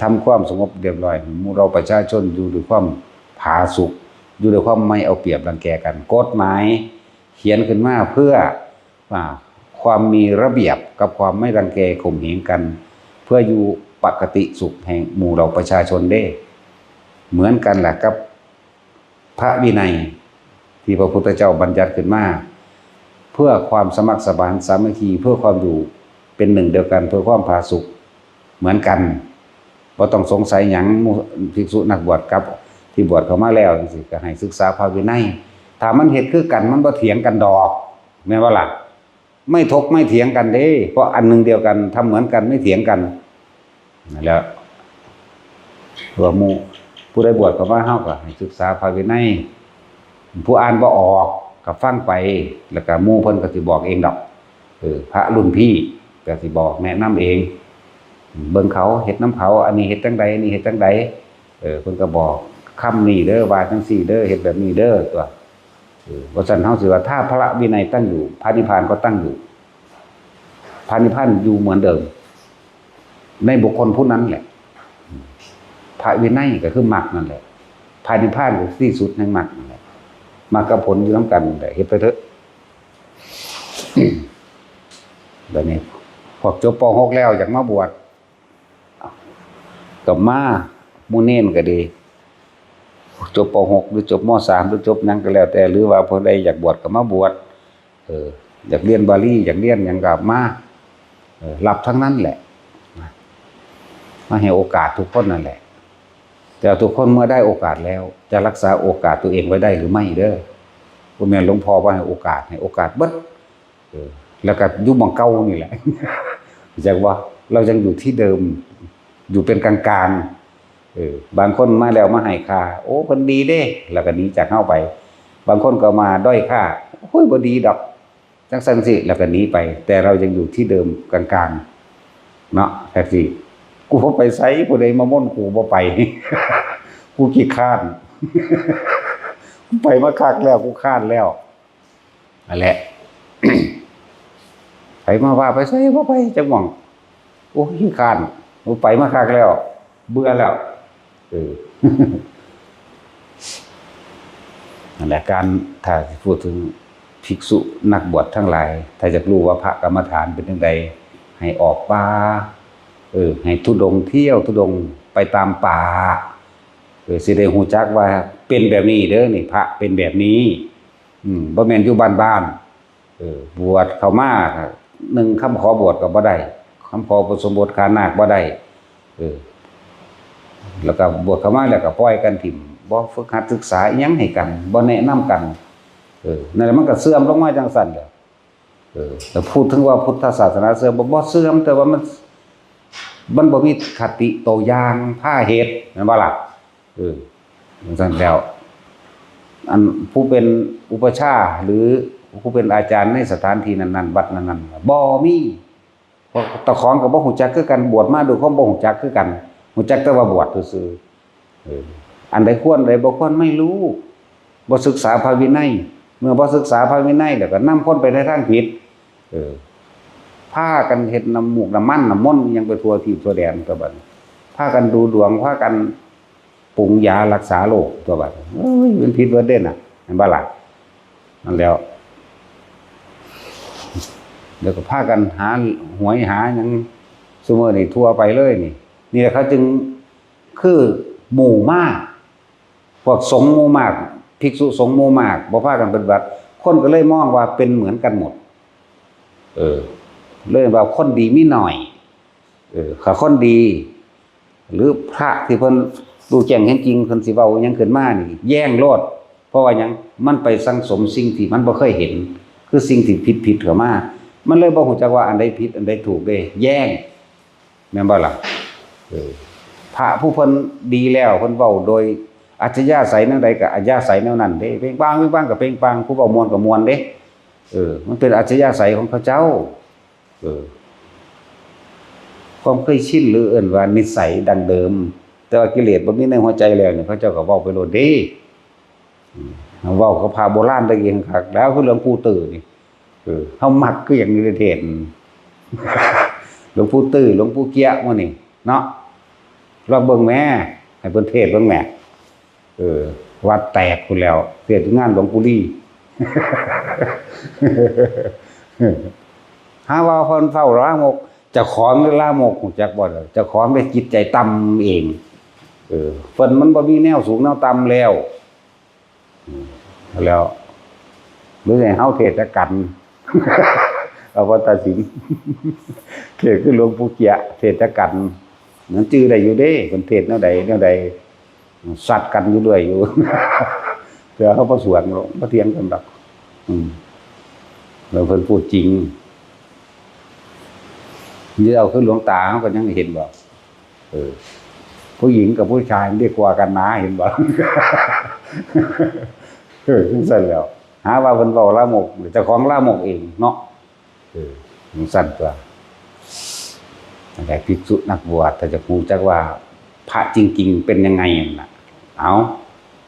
ทำความสงบเรียบร้อย หมู่เราประชาชนอยู่ด้วยความผาสุก อยู่ด้วยความไม่เอาเปรียบรังแกกัน กฎหมายเขียนขึ้นมาเพื่อ อ่า ความมีระเบียบกับความไม่รังแกข่มเหงกัน เพื่ออยู่ปกติสุขแห่งหมู่เราประชาชนเด้ เหมือนกันล่ะกับพระวินัยที่พระพุทธเจ้าบัญญัติขึ้นมา เพื่อความสมัครสมานสามัคคี เพื่อความอยู่เป็นหนึ่งเดียวกัน เพื่อความผาสุกเหมือนกัน บ่ต้องสงสัยหยัง หมู่ภิกษุนักบวชกับที่บวชเข้ามาแล้วจังซี้ ก็ให้ศึกษาพระวินัย ถ้ามันเฮ็ดคือกัน มันบ่เถียงกันดอก แม่นบ่ล่ะ ไม่ถกไม่เถียงกันเด้ เพราะอันหนึ่งเดียวกัน ทำเหมือนกัน ไม่เถียงกัน นั่นแหละ ว่าหมู่ ผู้ใดบวชเข้ามา เฮาก็ให้ศึกษาพระวินัย ผู้อ่านบ่ออกก็ฟังไป แล้วก็หมู่เพิ่นก็สิบอกเองดอก เออ พระรุ่นพี่ก็สิบอกแนะนำเอง เบิ่งเขาเฮ็ดนำเขา อันนี้เฮ็ดจั่งใด อันนี้เฮ็ดจั่งใด เออ เพิ่นก็บอก คำนี้เด้อ ว่าจั่งซี้เด้อ เฮ็ดแบบนี้เด้อ ตั๊ว เออ ว่าซั่น เฮาสิว่า ถ้าพระวินัยตั้งอยู่ พระนิพพานก็ตั้งอยู่ พระนิพพานอยู่เหมือนเดิม ในบุคคลผู้นั้นแหละ พระวินัยก็คือมรรคนั่นแหละ พระนิพพานก็คือที่สุดแห่งมรรคนั่นแหละ มรรคกับผลอยู่นำกันนั่นแหละ เฮ็ดไปเถอะ บัดนี้ พวกจบ ป.หก แล้วอยากมาบวช ก็มา หมู่เณรก็ดี จบ ป.หก หรือจบ ม.สาม หรือจบหยังก็แล้วแต่ หรือว่าผู้ใดอยากบวชก็มาบวช เออ อยากเรียนบาลี อยากเรียนหยังก็มา เออ รับทั้งนั้นแหละ มาให้โอกาสทุกคนนั่นแหละ แต่ทุกคนเมื่อได้โอกาสแล้ว จะรักษาโอกาสตัวเองไว้ได้หรือไม่เด้อ บ่แม่นหลวงพ่อบ่ให้โอกาส ให้โอกาสเบิด เออ แล้วก็อยู่หม่องเก่านี่แหละ จักว่า เรายังอยู่ที่เดิม อยู่เป็นกลางๆ เออ บางคนมาแล้วมาให้ค่า โอ้ เพิ่นดีเด้ แล้วก็หนีจากเฮาไป บางคนก็มาด้อยค่า โอ้ย บ่ดีดอก จั่งซั่นสิ แล้วก็หนีไป แต่เรายังอยู่ที่เดิมกลางๆ เนาะ จั่งซี้ กูบ่ไปไส ผู้ใดมาม่นกูบ่ไป กูขี้คร้าน กูไปมาคักแล้ว กูคร้านแล้ว นั่นแหละ ไผมาว่าไปไสบ่ไปจักหม่อง โอ้ย ขี้คร้าน กูไปมาคักแล้ว เบื่อแล้ว เออ นั่นแหละ การ ถ้าพูดถึงภิกษุนักบวชทั้งหลาย ถ้าอยากรู้ว่าพระกรรมฐานเป็นจั่งใด ให้ออกป่า เออ ให้ธุดงค์เที่ยวธุดงค์ไปตามป่า เออ สิได้รู้จักว่าเป็นแบบนี้เด้อ นี่พระเป็นแบบนี้ อืม บ่แม่นอยู่บ้านๆ เออ บวชเข้ามา นึ่งคำขอบวชก็บ่ได้ คำขออุปสมบทขานาคบ่ได้ เออ แล้วก็บวชเข้ามาแล้วก็ปล่อยกันถิ่ม บ่ฝึกหัดศึกษาอิหยังให้กัน บ่แนะนำกัน เออ นั่นแหละ มันก็เสื่อมลงมาจั่งซั่นแหละ เออ แล้วพูดถึงว่าพุทธศาสนาเสื่อมบ่ บ่เสื่อม แต่ว่ามัน มันบ่มีคติตัวอย่างพาเฮ็ด แม่นบ่ล่ะ เออ จั่งซั่นแล้ว อันผู้เป็นอุปัชฌาย์หรือผู้เป็นอาจารย์ในสถานที่นั้นๆ วัดนั้นๆ บ่มี เพราะเจ้าของก็บ่ฮู้จักคือกัน บวชมาด้วยความบ่ฮู้จักคือกัน ฮู้จักแต่ว่าบวชซื่อๆ เออ อันใดควร อันใดบ่ควร ไม่รู้ บ่ศึกษาพระวินัย เมื่อบ่ศึกษาพระวินัยแล้วก็นำคนไปในทางผิด เออ พากันเฮ็ดน้ำมูกน้ำมันน้ำมนต์อิหยังไปทั่วทีปทั่วแดนตั๊วบัดนี้ พากันดูดวง พากันปรุงยารักษาโรคตั๊วบัดนี้ เอ้ย มันผิดเบิดเด้น่ะ แม่นบ่ล่ะ นั่นแหล้ว แล้วก็พากันหาหวยหาหยัง ซุมื้อนี้ทั่วไปเลยนี่ นี่แหละเขาจึง คือหมู่มาก พวกสงฆ์หมู่มาก ภิกษุสงฆ์หมู่มาก บ่พากันปฏิบัติ คนก็เลยมองว่าเป็นเหมือนกันหมด เออ เลยว่าคนดีมีน้อย เออ ถ้าคนดี หรือพระที่เพิ่นรู้แจ้งเห็นจริง เพิ่นสิเว้าหยังขึ้นมานี่ แย่งโลด เพราะว่าหยัง มันไปสั่งสมสิ่งที่มันบ่เคยเห็น คือสิ่งที่ผิดๆเข้ามา มันเลยบ่ฮู้จักว่าอันใดผิดอันใดถูกเด้ แย้ง แม่นบ่ล่ะ เออ พระผู้เพิ่นดีแล้ว เพิ่นเว้าโดยอัธยาศัยแนวใดก็อัธยาศัยแนวนั้นเด้ เปล่งปลั่ง เปล่งปลั่งก็เปล่งปลั่ง ผู้เว้าม่วนก็ม่วนเด้ เออ มันเป็นอัธยาศัยของเขาเจ้า เออ ความเคยชินหรือเอิ้นว่านิสัยดั้งเดิม แต่ว่ากิเลสบ่มีในหัวใจแล้วนี่ เขาเจ้าก็เว้าไปโลดเด้ อืม เว้ากับพระโบราณตะกี้คัก แล้วคือหลวงปู่ตื้อนี่ เออ เฮามักคือหยังนี่เทศน์ หลวงปู่ตื้อ หลวงปู่เกี้ยะหมู่นี่ เนาะ ลองเบิ่งแหม ให้เพิ่นเทศน์เบิ่งแหม เออ วัดแตกพู้นแล้ว เทศน์งานหลวงปู่ลี หาว่าเพิ่นเว้าลามก เจ้าของนี่ลามก ฮู้จักบ่ล่ะ เจ้าของได้จิตใจต่ำเอง เออ เพิ่นมันบ่มีแนวสูงแนวต่ำแล้ว อืม แล้ว หรือให้เฮาเทศน์กัน เอาว่าตัดสิน เทศน์คือหลวงปู่เกี้ยะ เทศน์กัน มันจื่อได้อยู่เด้ เพิ่นเทศน์แนวใดแนวใด ซัดกันอยู่เรื่อยอยู่ เทื่อเฮาบ่สวนหรอก บ่เถียงกันดอก อืม แล้วเพิ่นพูดจริง นี่เอาคือหลวงตา เฮาก็ยังเห็นบ่ เออ ผู้หญิงกับผู้ชายมันได้กว่ากันนะ เห็นบ่ เออ จั่งซั่นแหล้ว หาว่าเพิ่นเว้าลามก เจ้าของลามกเองเนาะ เออ จั่งซั่นตั่ว นั่นแหละ ภิกษุนักบวช ถ้าจะฮู้จักว่าพระจริงๆเป็นยังไงนั่นน่ะ เอา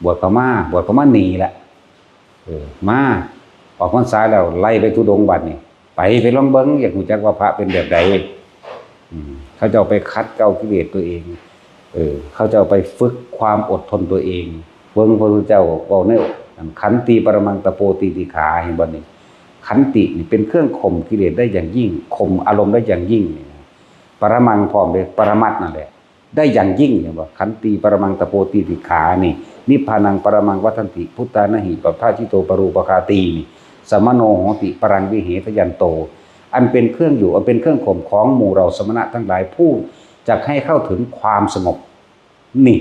บวชเข้ามา บวชเข้ามานี่แหละ เออ มา ออกพรรษาแล้ว ไล่ไปธุดงค์บัดนี้ ไป ไปลองเบิ่ง อยากฮู้จักว่าพระเป็นแบบใด อืม เขาเจ้าไปขัดเกลากิเลสตัวเอง เออ เขาเจ้าไปฝึกความอดทนตัวเอง เบิ่งพระพุทธเจ้าเว้าใน ขันติปรมังตะโปตีติขา เห็นบ่นี่ ขันตินี่เป็นเครื่องข่มกิเลสได้อย่างยิ่ง ข่มอารมณ์ได้อย่างยิ่ง ปรมังพร้อมเด้ ปรมัตถ์นั่นแหละ ได้อย่างยิ่ง เห็นบ่ ขันติปรมังตะโปตีติขานี่ นิพพานังปรมังวัฏฏันติ พุทธานะหิ ปัฏฐาจิตโต ปรูปคาตีนี่ สมโนโหติ ปรังวิเหทะยันโต อันเป็นเครื่องอยู่ อันเป็นเครื่องข่มของหมู่เราสมณะทั้งหลาย ผู้จักให้เข้าถึงความสงบ นี่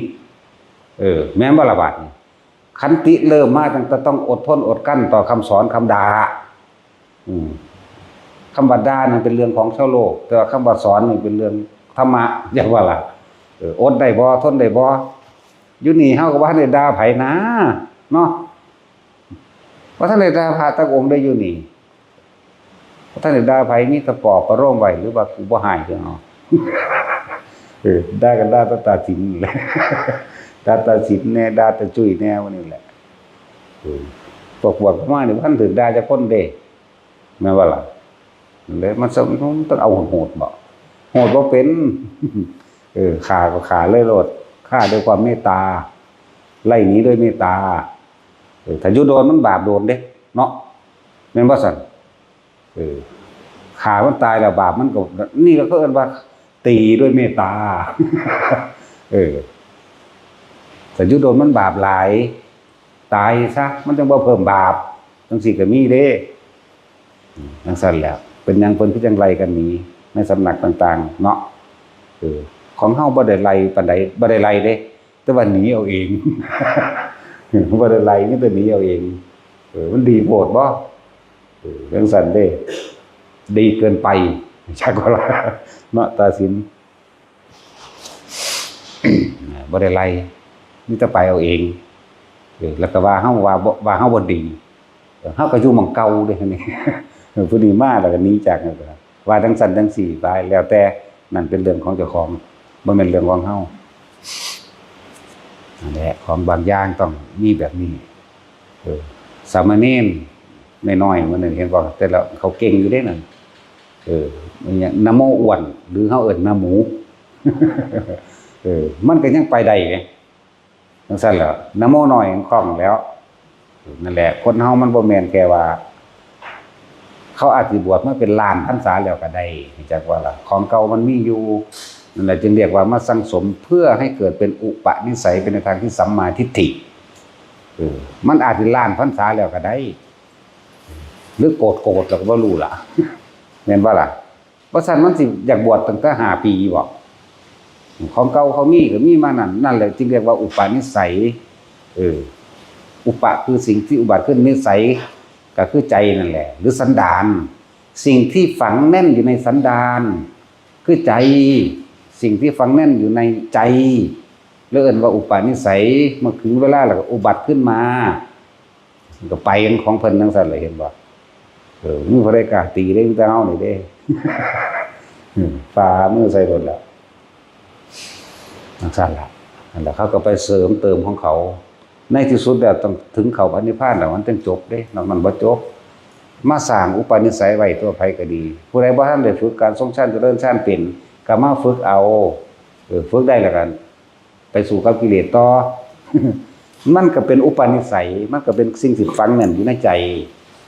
เออ แม่นบ่ล่ะบาดนี้ ขันติเริ่มมาตั้งแต่ต้องอดทนอดกลั้นต่อคำสอนคำด่า อืม คำว่าด่านั่นเป็นเรื่องของชาวโลก แต่ว่าคำว่าสอนนี่เป็นเรื่องธรรมะ จั่งว่าล่ะ เออ อดได้บ่ ทนได้บ่ อยู่นี่เฮาก็บ่ทันได้ด่าไผนะ เนาะ บ่ทันได้ด่าพระจักองค์ได้อยู่นี่ บ่ทันได้ด่าไผ มีแต่ปลอบประโลมไว้ หรือว่ากูบ่ฮ้ายคือเฮา เออ ด่ากันด่าแต่ตาสินแหละ ด่าตาสินแน่ ด่าตาจุ้ยแน่ ว่านี่แหละ เออ พวกบวชเข้ามานี่บ่ทันถูกด่าจักคนเด้ แม่นบ่ล่ะ นั่นแหละ มันสำ มันต้องเอาโหดบ่ โหดบ่เป็น เออ ฆ่าก็ฆ่าเลยโลด ฆ่าด้วยความเมตตา ไล่หนีด้วยเมตตา เออ ถ้าอยู่โดนมันบาปโดนเด้ เนาะ แม่นบ่ซั่น เออ ฆ่ามันตายแล้วบาปมันก็ นี่ก็เอิ้นว่าตีด้วยเมตตา เออ ถ้าอยู่โดนมันบาปหลาย ตายซะ มันจั่งบ่เพิ่มบาป จั่งซี้ก็มีเด้ อืม จั่งซั่นแหละ เป็นหยังเพิ่นคือจั่งไล่กันหนีในสำนักต่างๆ เนาะ เออ ของเฮาบ่ได้ไล่ปานใด บ่ได้ไล่เด้ แต่ว่าหนีเอาเอง บ่ได้ไล่ มีแต่หนีเอาเอง เออ มันดีโพดบ่ เออ จั่งซั่นเด้ ดีเกินไป จักว่าล่ะ เนาะ ตาสิน บ่ได้ไล่ มีแต่ไปเอาเอง เออ แล้วก็ว่าเฮาว่าบ่ ว่าเฮาบ่ดี เออ เฮาก็อยู่หม่องเก่าเด้ นี่ เออ ผู้นี้มาแล้วก็หนีจากนั่นก็ว่าจั่งซั่นจั่งซี้ไป แล้วแต่ นั่นเป็นเรื่องของเจ้าของ บ่แม่นเรื่องของเฮา นั่นแหละ ของบางอย่างต้องมีแบบนี้ เออ สามเณรน้อยๆ มื้อนั้นเห็นบ่ แต่ละเขาเก่งอยู่เด้นั่น เออ อิหยัง นะโมอ้วน หรือเฮาเอิ้นนะหมู เออ มันก็ยังไปได้ไง จั่งซั่นแหละ นะโมน้อยยังคล่องแล้ว นั่นแหละ คนเฮามันบ่แม่นแค่ว่า เขาอาจสิบวชมาเป็นล้านพรรษาแล้วก็ได้ จักว่าล่ะ ของเก่ามันมีอยู่ นั่นแหละจึงเรียกว่ามาสั่งสมเพื่อให้เกิดเป็นอุปนิสัย เป็นในทางที่สัมมาทิฏฐิ เออ มันอาจสิล้านพรรษาแล้วก็ได้ หรือโกรธโกรธแล้วก็บ่รู้ล่ะ แม่นบ่ล่ะ บ่ซั้นมันสิอยากบวชตั้งแต่ห้าปีบ่ ของเก่าเขามีก็มีมานั่น นั่นแหละจึงเรียกว่าอุปนิสัย เออ อุปะคือสิ่งที่อุบัติขึ้น นิสัย ก็คือใจนั่นแหละ หรือสันดาน สิ่งที่ฝังแน่นอยู่ในสันดาน คือใจ สิ่งที่ฝังแน่นอยู่ในใจ แล้วเอิ้นว่าอุปนิสัย เมื่อถึงเวลาแล้วก็อุบัติขึ้นมา ก็ไปของเพิ่นจั่งซั่นแหละ เห็นบ่ เออ มีผู้ใดกล้าตีได้ มีแต่เฮานี่เด้ อืม ฝ่ามือใส่โลดแล้ว จั่งซั่นล่ะ นั่นแหละ เขาก็ไปเสริมเติมของเขา ในที่สุดแล้วต้องถึงเข้าพระนิพพานแล้วมันจั่งจบเด้ นอกนั้นบ่จบ มาสร้างอุปนิสัยไว้ตัวไผก็ดี ผู้ใดบ่ทันได้ฝึกการทรงฌานเจริญฌานเป็น ก็มาฝึกเอา เออ ฝึกได้แล้วกัน ไปสู้กับกิเลสต่อ มันก็เป็นอุปนิสัย มันก็เป็นสิ่งที่ฝังแน่นอยู่ในใจ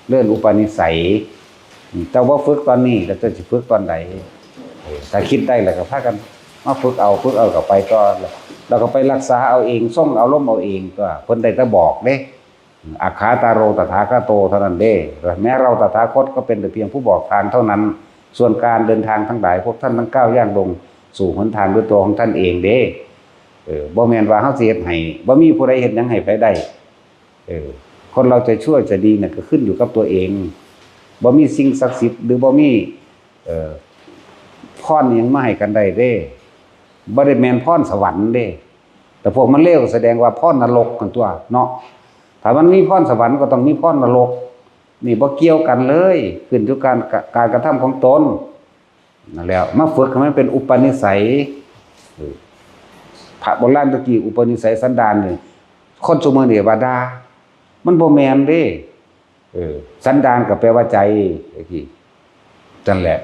เรื่องอุปนิสัย เจ้าบ่ฝึกตอนนี้ แล้วเจ้าสิฝึกตอนใด เออ ถ้าคิดได้แล้วก็พากันมาฝึกเอา ฝึกเอาก็ไปต่อ แล้วก็ไปรักษาเอาเอง ทรงอารมณ์เอาเองตัว เพิ่นได้แต่บอกเด้ อักขาตาโรตถาคโตเท่านั้นเด้ แม้เราตถาคตก็เป็นแต่เพียงผู้บอกทางเท่านั้น ส่วนการเดินทางทั้งหลาย พวกท่านทั้งก้าวย่างลงสู่หนทางด้วยตัวของท่านเองเด้ เออ บ่แม่นว่าเฮาสิเฮ็ดให้ บ่มีผู้ใดเฮ็ดหยังให้ไผได้ เออ คนเราจะชั่วจะดีเนี่ยก็ขึ้นอยู่กับตัวเอง บ่มีสิ่งศักดิ์สิทธิ์ หรือบ่มี เอ่อ พรอิหยังมาให้กันได้เด้ บ่ได้แม่นพรสวรรค์เด้ แต่พวกมันเลวแสดงว่าพรนรกกันตัวเนาะ ถ้ามันมีพรสวรรค์ก็ต้องมีพรนรก นี่บ่เกี่ยวกันเลย ขึ้นอยู่การ การกระทำของตน นั่นแหละ มาฝึกให้มันเป็นอุปนิสัย เออ พระโบราณตะกี้อุปนิสัยสันดานนี่ คนซุมื้อนี่ว่าด่า มันบ่แม่นเด้ เออ สันดานก็แปลว่าใจ ตะกี้ นั่นแหละ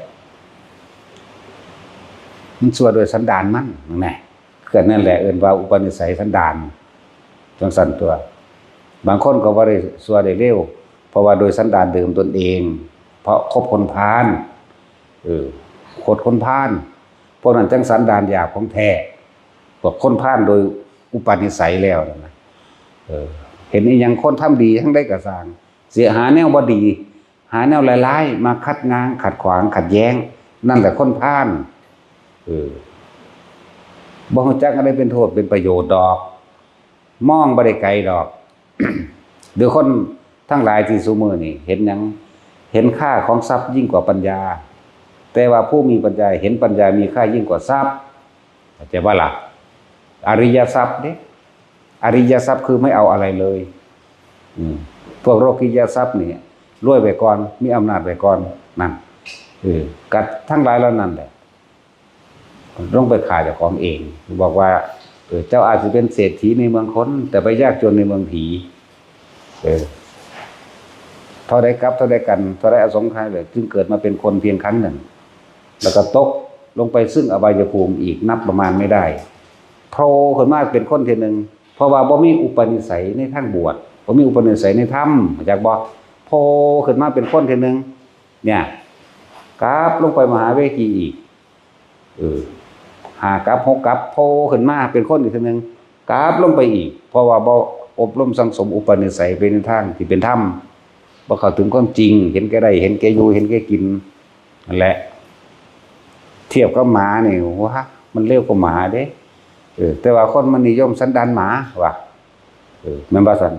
มันชั่วโดยสันดานมัน นั่นแหละ คือนั่นแหละ เอิ้นว่าอุปนิสัยสันดาน จั่งซั่นตัว บางคนก็บ่ได้ชั่วได้เลว เพราะว่าโดยสันดานเดิมตนเอง เพราะคบคนพาล เออ คบคนพาล พวกนั้นจั่งสันดานหยาบของแท้ พวกคนพาลโดยอุปนิสัยแล้วนั่นนะ เออ เห็นอีหยังคนทำดีทั้งใดก็ซ่าง เสียหาแนวบ่ดี หาแนวร้ายๆ มาคัดง้าง ขัดขวาง ขัดแย้ง นั่นแหละคนพาล เออ บ่รู้จักอันใดเป็นโทษเป็นประโยชน์ดอก มองบ่ได้ไกลดอก หรือคนทั้งหลายที่ซุมื้อนี่เห็นหยัง เห็นค่าของทรัพย์ยิ่งกว่าปัญญา แต่ว่าผู้มีปัญญาเห็นปัญญามีค่ายิ่งกว่าทรัพย์ เข้าใจบ่ล่ะ อริยทรัพย์เด้ อริยทรัพย์คือไม่เอาอะไรเลย อืม พวกโลกิยทรัพย์นี่ รวยไว้ก่อน มีอำนาจไว้ก่อน นั่น เออ กัดทั้งหลายเหล่านั้นแหละ ลงไปฆ่าเจ้าของเอง บอกว่า เออ เจ้าอาจจะเป็นเศรษฐีในเมืองคน แต่ไปยากจนในเมืองผี เออ เท่าใดกับ เท่าใดกัน เท่าใดอสงไขยเลย จึงเกิดมาเป็นคนเพียงครั้งหนึ่ง แล้วก็ตกลงไปซึ่งอบายภูมิอีกนับประมาณไม่ได้ โผล่ขึ้นมาเป็นคนทีหนึ่ง เพราะว่าบ่มีอุปนิสัยในทางบวช บ่มีอุปนิสัยในธรรม รู้จักบ่ โผล่ขึ้นมาเป็นคนทีหนึ่ง เนี่ย กลับลงไปมหาเวทีอีก เออ ห้ากลับ หกกลับ โผล่ขึ้นมาเป็นคนอีกทีหนึ่ง กลับลงไปอีก เพราะว่าบ่อบรมสั่งสมอุปนิสัยเป็นทางที่เป็นธรรม บ่เข้าถึงความจริง เห็นแก่ได้ เห็นแก่อยู่ เห็นแก่กิน นั่นแหละ เทียบกับหมานี่ ว้า มันเลวกว่าหมาเด้ เออ แต่ว่าคนมันนิยมสันดานหมาว่ะ เออ แม่นบ่ซั่น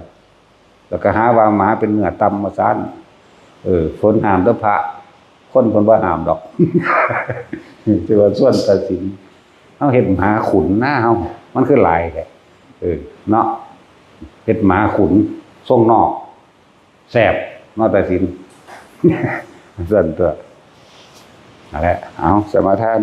แล้วก็หาว่าหมาเป็นเนื้อต่ำว่าซั่น เออ เพิ่นห้ามแต่พระ คนเพิ่นบ่ห้ามดอก แต่ว่าส่วนตัดสิน เฮาเฮ็ดหมาขุนนะเฮา มันคือหลายแท้ เออ เนาะ เฮ็ดหมาขุน ทรงนอก แซ่บ เนาะ ตัดสิน ซั่นตัว นั่นแหละ เอา สมาทาน